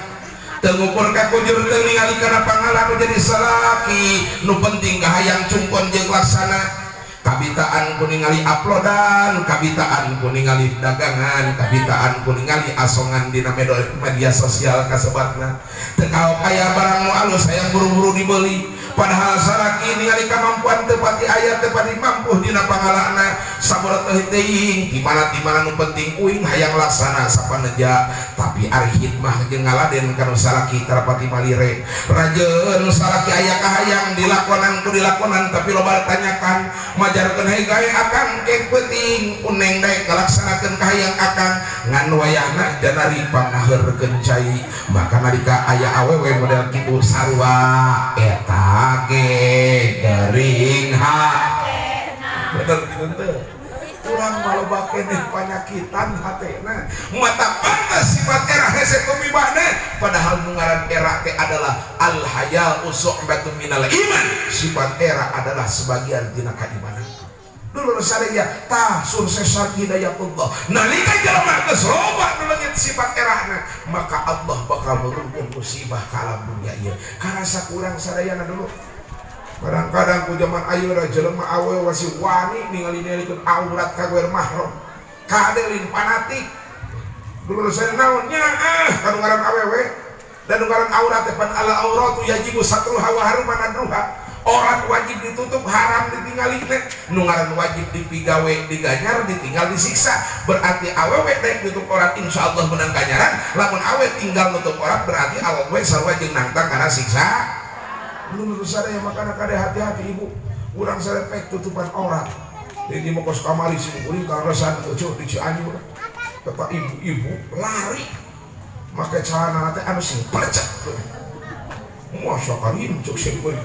[SPEAKER 2] teu ngukur ka kujur, teu ningali kana pangalan nu jadi salaki, nu penting kahayang cungkon jeung laksana. Kabitaan ku ningali uploadan, kabitaan ku ningali dagangan, kabitaan ku ningali asongan dina media sosial kasebatna. Teu kaop aya barang nu alus hayang buru-buru dibeli, padahal salaki ningali kemampuan teu pati aya, teu pati mampu dina pangalana. Sabaraha teuing di mana di mana, nu penting uing hayang laksana sapaneja, tapi ari hikmah jeung ngaladen kanu salaki tara pati malire. Rajeun salaki aya kahayang dilakonan ku dilakonan, tapi loba tanyakan, majarkeun hei gawe akang kek peuting uneng daek ngalaksanakeun kahayang akang, ngan wayahna janari pangaheurkeun cai. Maka nalika aya awewe model kitu, sarua eta ge garing ha. Bener gitu teu? Urang maloba keneh panyakitan hatena, mata pantas sifat era hese tumibana, padahal nu ngaran era teh adalah al haya'u syu'batun minal iman, sifat era adalah sebagian tina keimanan. Dulur sadaya, tah sukses hidayatullah. Nalika jelema geus loba nu leungit sifat erana, maka Allah bakal nurunkeun musibah ka alam dunia ieu. Karasa kurang sadayana dulu. Kadang-kadang ku zaman ayeuna jelema awewe masih wani ningali-ningalikeun aurat ka goer mahram. Kadelin fanatik. Dulur sadaya, naon nya ah kanu ngaran awewe dan nu ngaran aurat teh pan ala auratu yajibu satruha wa haruma nadruha. Aurat wajib ditutup, haram ditinggali. Nu ngaran wajib dipigawe diganyar, ditinggal disiksa. Berarti awewe daek nutup aurat, insyaallah menang ganjaran. Lamun awe tinggal nutup aurat, berarti awewe sarua jeung nangtang kana siksa. Belum sadaya, makana kade hati-hati ibu. Urang sadaya pek tutupan aurat. Jadi mau kos kamari sing kuring kaleresan eueuh di Cianjur. Bapak ibu-ibu lari make celana teh anu sing percet. Masya karim cuk sing kuring.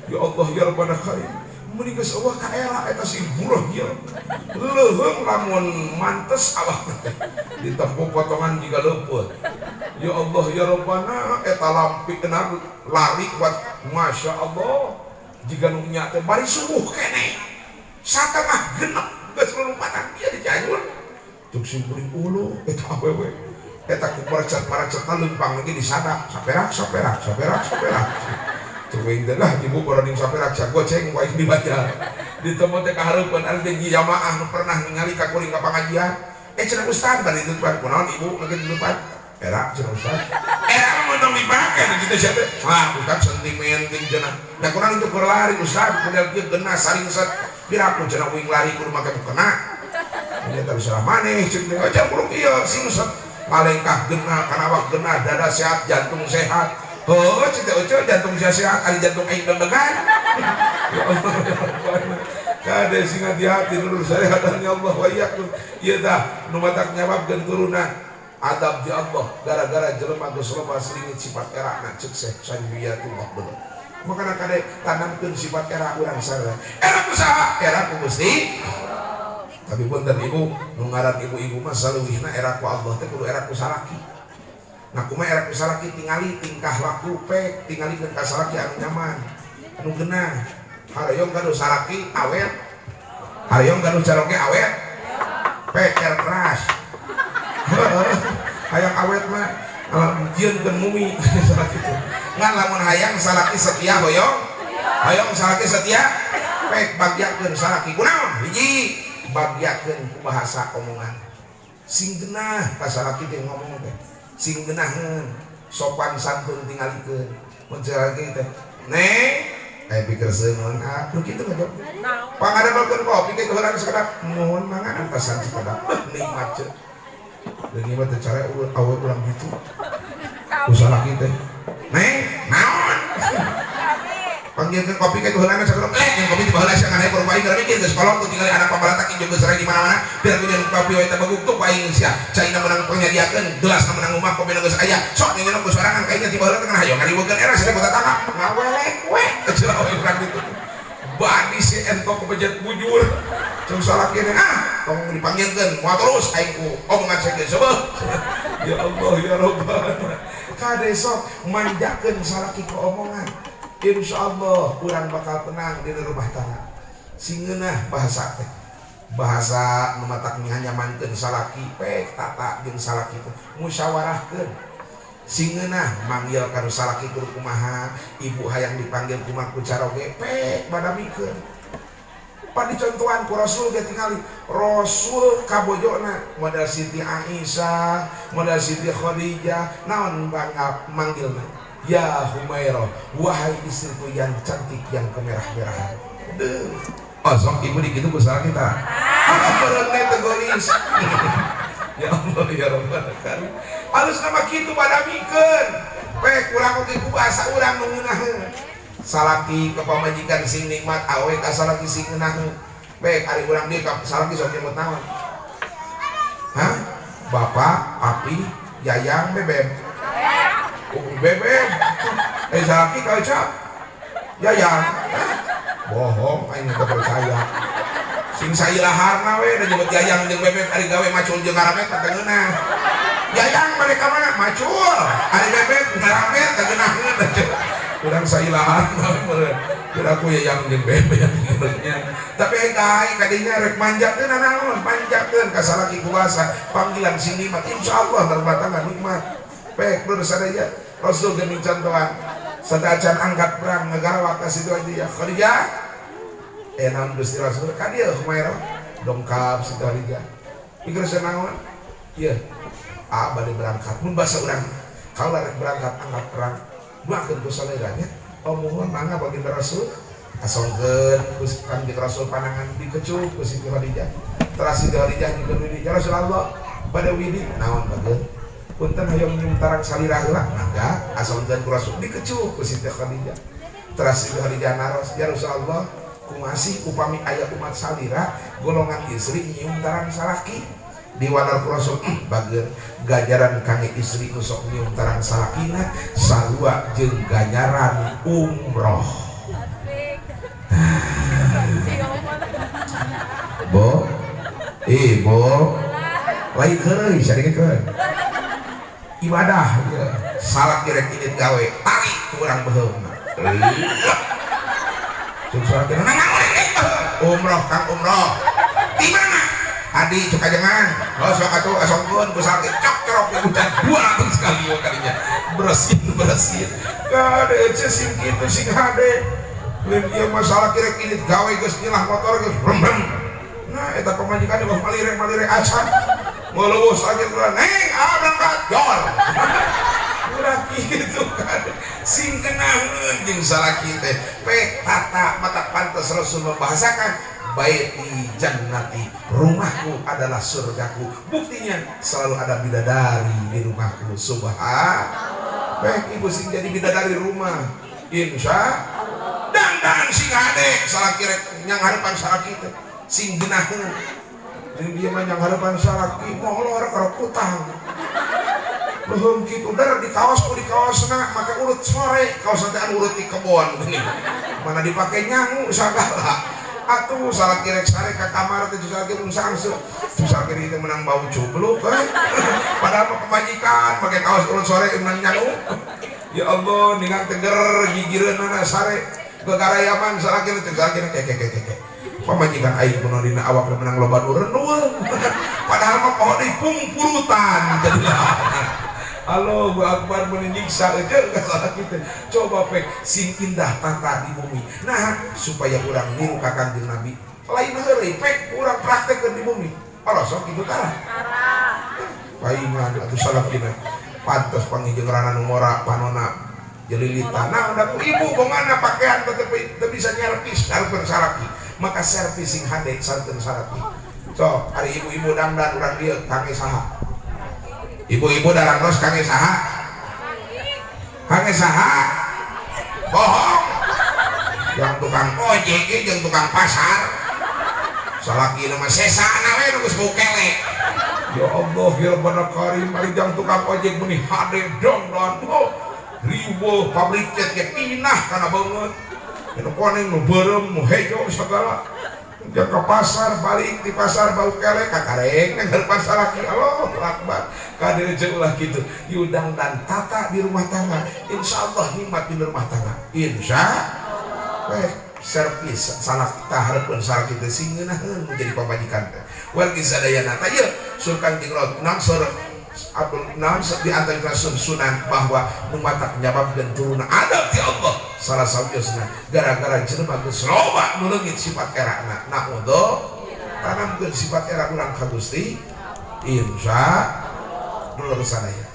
[SPEAKER 2] Ya Allah ya Rabbana karim. Meni geus eueuh ka era eta sing buruh ieu. Leuheung lamun mantes awak teh. Ditempuh potongan jiga leupeut. Ya Allah ya Rabbana, eta lampi kena lari kuat, Masya Allah. Jiga nu nya teh bari subuh keneh. Satengah genep geus lompatan ieu di Cianjur. Cuk sing kuring ulu eta awewe. Eta ku parecet-parecetna leumpang lagi disadak saperak saperak saperak saperak. Cuing teh lah ibu boroding saperak sagoceng wae dibaca. Ditemu teh kahareupeun ari teh jamaah nu pernah ningali ka kuring ka pangajian. Eh, cenah ustad bari ditutupan, kunaon ibu lagi ditutupan? Era cenah ustad. Era mah tong dipake teh kitu sia teh. Wah, ustad sentimen ting cenah. Da kunaon itu keur lari ustad model kieu geuna saringset. Piraku cenah uing lari kudu make mukena. Ternyata bisa maneh ceuk teh aja kudu ieu singset. Palengkah gena kana awak gena, dada sehat, jantung sehat. Oh, cek teh, jantung sia sehat, ari jantung aing deg-degan. Ya Allah. Kade sing hati-hati dulur saya hadani Allah wa iyyakum. Ieu tah nu matak nyababkeun turuna adab di Allah gara-gara jelema geus loba selingit sifat erana ceuk Syekh Sanjiyatullah bener. Makana kade tanamkeun sifat era urang sareng. Era ku saha? Era ku Gusti. Tapi punten ibu, nu ngaran ibu-ibu mah saleuwihna era ku Allah teh kudu era ku salaki. Nah kumaha era ku salaki tingali tingkah laku pek, tingalikeun ka salaki anu nyaman, anu geunah. Hareyong gaduh salaki awet. Hareyong gaduh caroge awet. Pek er keras. Hayang awet mah jieunkeun mumi salaki teh. Ngan lamun hayang salaki setia hoyong, hoyong salaki setia pek bagyakeun salaki kunaon? Hiji bagyakeun ku bahasa omongan. Sing geunah ka salaki teh ngomong teh. Sing geunaheun, sopan santun tingalikeun. Mun salaki teh, "Neng, aya pikir seuneun ah, nu kitu ngajawab." Pangadamelkeun kopi ke heulaan sakedap, "Mohon mangga antasan sakedap." Nikmat ceuk. Deui mah teh cara awe urang gitu. Ku salaki teh, "Neng, naon?" Panggilkeun kopi ke heulaan sakedap. Eh, yang kopi di baheula sia ngan hayang aing gara mikir geus kolot tuh tingali anak pambalatak injo geus di mana-mana. Biar ku nyeun kopi we teh baguk tuh aing sia. Caina menang penyadiakeun, gelasna menang rumah kopi geus aya. Sok nyeun ku sorangan kayaknya ti baheula teh kana hayang ngariweukeun era sia kota tangga. Ngawelek we. Kecil awe urang gitu. Badi si entok kebejet bujur. Cung salaki teh ah, tong dipanggilkeun, moal terus aing ku omongan saya geus seubeuh. Ya Allah ya Rabbana. Kade sok manjakeun salaki ku omongan. Insya Allah urang bakal tenang di rumah tangga. Sing ngeunah bahasa teh. Bahasa nu matak nganyamankeun salaki pek tata jeung salaki teh musyawarahkeun. Sing ngeunah manggil ka nu salaki kudu kumaha, ibu hayang dipanggil kumaha ku caroge pek badamikeun. Pan dicontohan ku Rasul ge tingali Rasul kabojona model Siti Aisyah, model Siti Khadijah, naon bangga manggilna? Ya Humairah, wahai istriku yang cantik yang kemerah-merahan. Duh. Oh, sok ibu dikitu ku salaki kita. Ah, bereungne teh golis. Ya Allah ya Rabbal alamin. Alus nama kitu badamikeun. Pek urang oge ku bahasa urang nu ngeunaheun. Salaki ka pamajikan sing nikmat, awe ka salaki sing ngeunaheun. Pek ari urang dieu ka salaki sok nyebut naon? Hah? Bapak, papi, yayang, bebeb. Oh, bebeb. Eh salaki ka ucap. Yayang. Bohong, aing teu percaya. Sing sailaharna we da nyebut yayang jeung bebeb ari gawe macul jeung ngaramet teh ngeunah. Yayang bade ka mana? Macul. Ari bebeb ngaramet teh ngeunaheun. Urang sailaharna we. Kira aku yayang jeung bebeb nya. Tapi engkai kadinya rek manjakeun naon? Manjakeun ka salaki ku bahasa panggilan sing nikmat. Insyaallah rumah tangga nikmat. Pek lurus sadaya Rasul geuning contohan sadacan angkat perang ngagarawak ka situ aja ya Khadijah. Eh naon Gusti Rasul ka dieu Humairah dongkap Siti Khadijah. Pikir naon? Ieu ah bade berangkat mun bahasa urang kaula rek berangkat angkat perang doakeun ku saleranya. Oh mohon mangga baginda Rasul asongkeun ku Kanjeng Rasul panangan dikecup ku Siti Khadijah. Teras Siti Khadijah juga widi ya Rasulullah bade widi naon bageun punten hoyong nyium tarang salira heula mangga asongkeun ku Rasul dikecup ku Siti Khadijah. Teras Siti Khadijah naros ya Rasulullah kumaha sih upami aya umat salira golongan istri nyium tarang salaki diwalar ku Rasul bageun ganjaran kangge istri nu sok nyium tarang salakina sarua jeung ganjaran umroh. Bo, ibu, lain heureuy sadengkeun. Ibadah ya. Salaki rek indit gawe tarik ku urang beuheungna. Cuk salaki naon umroh kang umroh. Di mana? Adi cuk kajengan. Oh sok atuh asongkeun ku salaki cok corok hujan 200 kali kalinya. Bersin bersin. Kade ece sing kitu sing hade. Lain ieu masalah rek indit gawe geus nyilah motor geus brem brem. Nah eta pamajikan geus malire-malire acan. Ngeluwus lagi turun, neng, ah berangkat, jor. Udah gitu kan. Sing kenaheun jeung salaki teh. Pek tata mata pantas Rasul membahasakan baiti jannati, rumahku adalah surgaku. Buktinya selalu ada bidadari di rumahku. Subhan. Pek ibu sing jadi bidadari rumah. Insya Allah. Dandan Sing hade salaki rek nyanghareupan salaki teh sing geunaheun. Jeung dia mah nyanghareupan salaki molor karek utang. Leuheung kitu dar di kaos ku di kaosna make urut sore, kaos teh anu urut di kebon geuning. Mana dipake nyangu sagala. Atuh salaki rek sare ka kamar teh salaki ungsang-angseung. Salaki teh menang bau cubluk euy. Padahal mah pamajikan make kaos urut sore menang nyangu. Ya Allah, ningang teger gigireunana sare. Gegarayaman salaki teh salaki ke ke ke ke. Pamajikan aing kuno dina awak menang loba nu renul. Padahal mah poho deui pungpurutan jadi. Allahu Akbar, menyiksa aja ka salaki teh. Coba pek sing indah tata di bumi. Nah, supaya urang niru ka Kanjeng Nabi. Lain heureuy pek urang praktekkeun di bumi. Allah sok kitu tara. Paingan atuh salakina. Pantes panggih jeung rana nu ngora panona jelilitan. Nah, udah ku ibu bongana pakaian teu teu bisa nyervis hareupeun salaki. Maka servis sing hade santen salaki. So, ari ibu-ibu dangdan urang dieu kangge saha? Ibu-ibu darangros kangge saha? Kangge saha? Bohong. Yang tukang ojek jeung tukang pasar. Salaki mah sesana we nu geus bau kelek. Ya Allah, ya Rabbana Karim, ari jang tukang ojek meuni hade dong don. Oh, riweuh pabrik cat ge pinah kana beungeut. Nu koneng, nu beureum, nu hejo segala. Jang ke pasar, balik di pasar bau kelek kakareng nang heurepan salaki. Allahu Akbar. Kade jeung ulah kitu. Yudang dan tata di rumah tangga. Insyaallah nikmat di rumah tangga. Insya Allah. Servis salak tahareupeun salaki teh sing ngeunaheun menjadi pamajikan teh. Wargi sadayana tah ieu sur Kanjeng Rasul Abdul naon di antara sunan bahwa nu matak nyababkeun turunna adab ti Allah salah sawiosna gara-gara jelema geus loba nu leungit sifat erana. Naudzubillah. Tanamkeun sifat era urang ka Gusti insya dulur sadaya.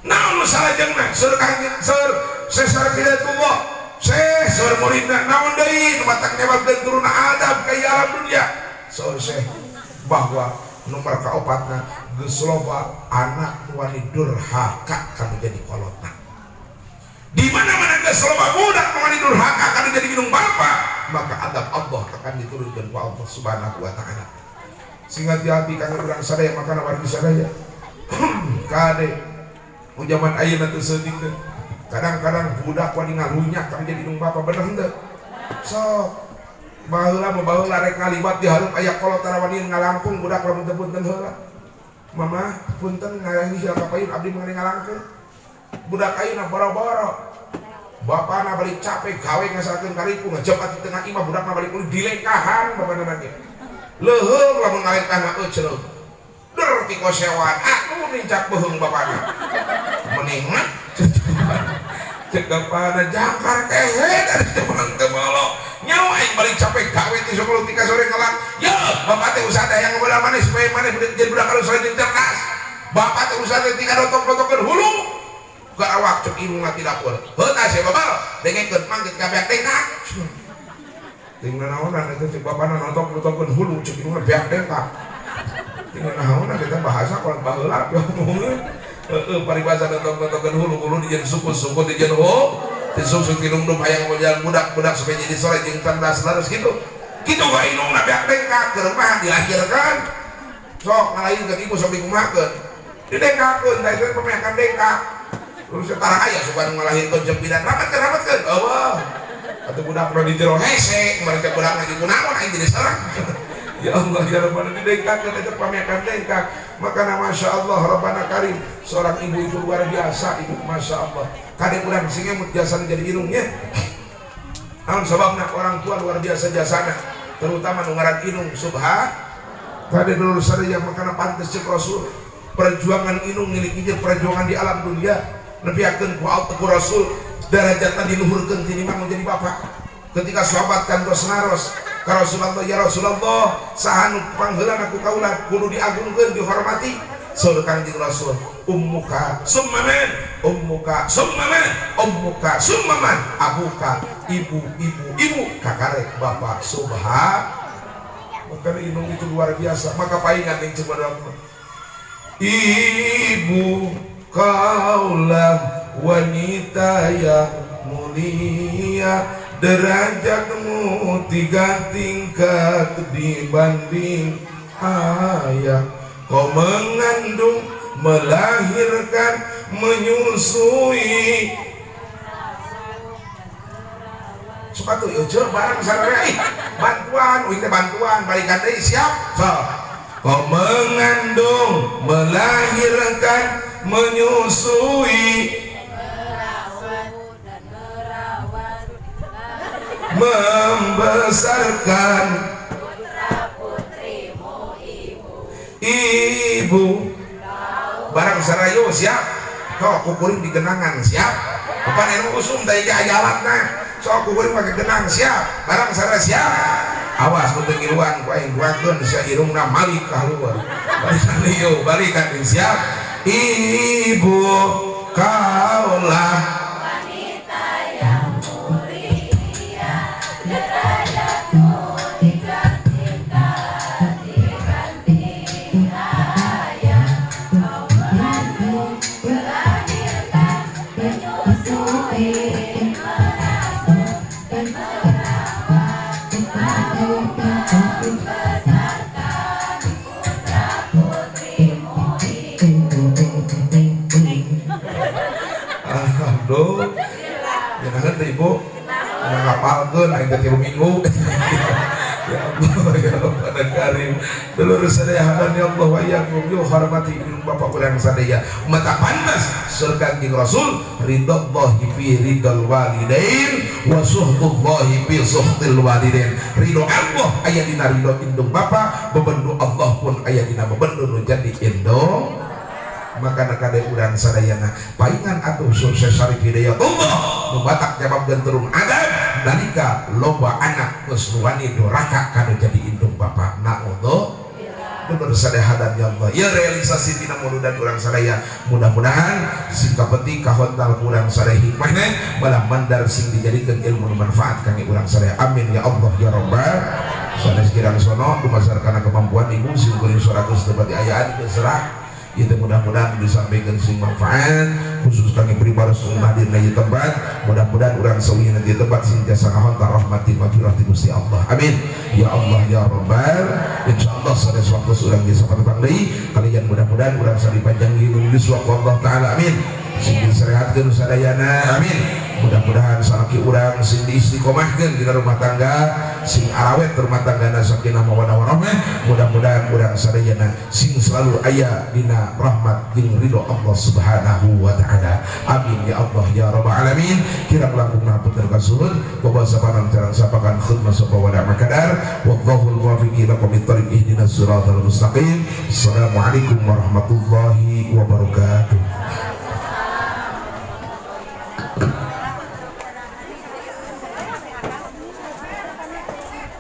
[SPEAKER 2] Naon nu salajengna sur Kanjeng sur Sesar Hidayatullah Syekh sur muridna naon deui nu matak nyababkeun turunna adab ka alam dunya. So Syekh bahwa nomor kaopatna geus loba anak nu wani durhaka kanu jadi kolotna. Di mana-mana geus loba budak nu wani durhaka kanu jadi minum bapa, maka adab Allah akan diturunkan ku Allah Subhanahu wa taala. Sing hati-hati kanggo urang sadaya makana wargi sadaya. Kade mu zaman ayeuna teu seutik teh. Kadang-kadang budak wani ngalunyak kanu jadi minum bapa, bener henteu? Sok baheula mah baheula rek ngaliwat di hareup aya kolot tara wani ngalangkung budak lamun teu punten heula. Mama punten ngayahi sia kapain abdi mah ngalangkung. Budak ayeuna boro-boro. Bapana balik capek gawe ngasalkeun karipu ngejep di tengah imah budakna balik kulit dilengkahan bapana ge. Leuheung lamun ngalengkahna euceureuh. Der ti kosewan atuh nincak beuheung bapana. Mending mah cek bapana jangkar kehe dari teman teu molo. Nyawa aing balik capek gawe ti sepuluh tiga sore ngelak. Ya, bapak teh usaha yang modal maneh supaya maneh jadi budak alus rajin cerdas. Bapak teh usaha teh tinggal rotok-rotokeun hulu. Ke awak cek irungna ti dapur. Heuh tah sia babal, dengekeun mangke kabeak dengkak. Ting nanaonan eta cek bapana notok-notokeun hulu cek irungna beak dengkak. Ting nanaonan eta bahasa kalau baheula ngomongkeun. Heeh, paribasa notok-notokeun hulu, hulu dijieun suku-suku dijieun hulu. Disungsung tinungdum hayang modal budak-budak supaya jadi soleh jeung cerdas leres gitu. Kitu wae indungna beak dengkak keur mah dilahirkan. Sok ngalahinkeun ibu sok dikumahakeun. Didengkakeun da itu pameakan dengkak. Terus tara aya sugan ngalahirkeun jeung bidan rapatkeun eueuh. Atuh budak mah di jero hese, mereka budak lagi kunaon aing jadi serang. Ya Allah ya Rabbana didengkakeun eta pameakan dengkak. Maka Masya Allah Rabbana Karim, seorang ibu itu luar biasa ibu, Masya Allah. Kadek urang sing emut jasana jadi indungnya. Naon sababna orang tua luar biasa jasana, terutama nu ngaran indung subha. Kadek dulur sadaya makana pantes cek Rasul, perjuangan indung milik ieu perjuangan di alam dunia nepiakeun ku Allah ku Rasul derajatna diluhurkeun tinimbang menjadi bapak. Ketika sahabat kantos naros ka Rasulullah, ya Rasulullah, saha nu pangheulana ku kaula kudu diagungkeun dihormati. Saur Kangjeng Rasul, ummuka summa man, ummuka summa man, ummuka summa man, abuka, ibu, ibu, ibu, kakarek bapak subha. Maka indung itu luar biasa. Maka paingan yang coba ibu kaulah wanita yang mulia. Mulia, derajatmu tiga tingkat dibanding ayah. Kau mengandung, melahirkan, menyusui. Suka tuh yuk barang sararea ih bantuan, uing teh bantuan balikan deui siap. So, kau mengandung, melahirkan, menyusui, membesarkan ibu. Barang sarayo siap. Kau kukuring di genangan siap. Kapan anu usum teh aya alatna. Sok kukuring pake genang siap. Barang sara siap. Awas mun teu ngiluan ku aing kuatkeun sia irungna malik kaluar. Balikan ieu, balikan siap. Ibu kaulah
[SPEAKER 3] wanita yang mulia, derajatmu tiga tingkat dibanding ayah. Kau mengandung, melahirkan, menyusui, mengasuh dan merawat, lalu membesarkan putra putrimu ibu.
[SPEAKER 2] Alhamdulillah. Ngenaheun teh ibu. Udah ngapalkeun aing teh 3 minggu. Ya Allah ya Rabbana Karim. Dulur sadaya hadani Allah wa iyyakum yu hormati bapak urang sadaya. Mata pantas surga jeung Rasul ridhallahi fi ridal walidain wa suhtullahi fi suhtil walidain. Ridho Allah aya dina ridho indung bapa, bebendu Allah pun aya dina bebendu nu jadi indung. Maka kade urang sadayana paingan atuh sukses sarif hidayatullah nu batak jawab genterung adab nalika loba anak geus wani doraka kana jadi indung bapa. Naudzubillah. Bener sadaya hadan ya Allah. Ya realisasi dina muludan urang sadaya mudah-mudahan sing kapenting kahontal urang sadaya hikmahna malah mandar sing dijadikeun ilmu nu manfaat kangge urang sadaya. Amin ya Allah ya Rabbal. Sanes kirang sono dumasar kana kemampuan ibu sing kuring 100 tempat ayaan geus serah. Itu mudah-mudahan disampaikan sing manfaat khusus kami pribadi semua hadir di tempat. Mudah-mudahan urang sawi di tempat sing jasa ngahontar rahmati maghfirah ti Gusti Allah. Amin ya Allah ya Rabbal. Insyaallah sanes waktu urang bisa patepang deui kalian mudah-mudahan urang sami panjang yuswa Allah taala. Amin. Sing diserehatkeun sadayana. Amin. Mudah-mudahan salaki urang sing diistiqomahkeun dina rumah tangga, sing arawet rumah tanggana sakinah mawaddah warahmah. Mudah-mudahan urang sadayana sing selalu aya dina rahmat jeung ridho Allah Subhanahu wa taala. Amin ya Allah ya rabbal alamin. Kirang langkung ngapunten kasuhun babasa panang carang sapakan khidmah sapa wada makadar. Wallahul muwaffiq ila aqwamit thoriq ihdinas siratal mustaqim. Assalamualaikum warahmatullahi wabarakatuh.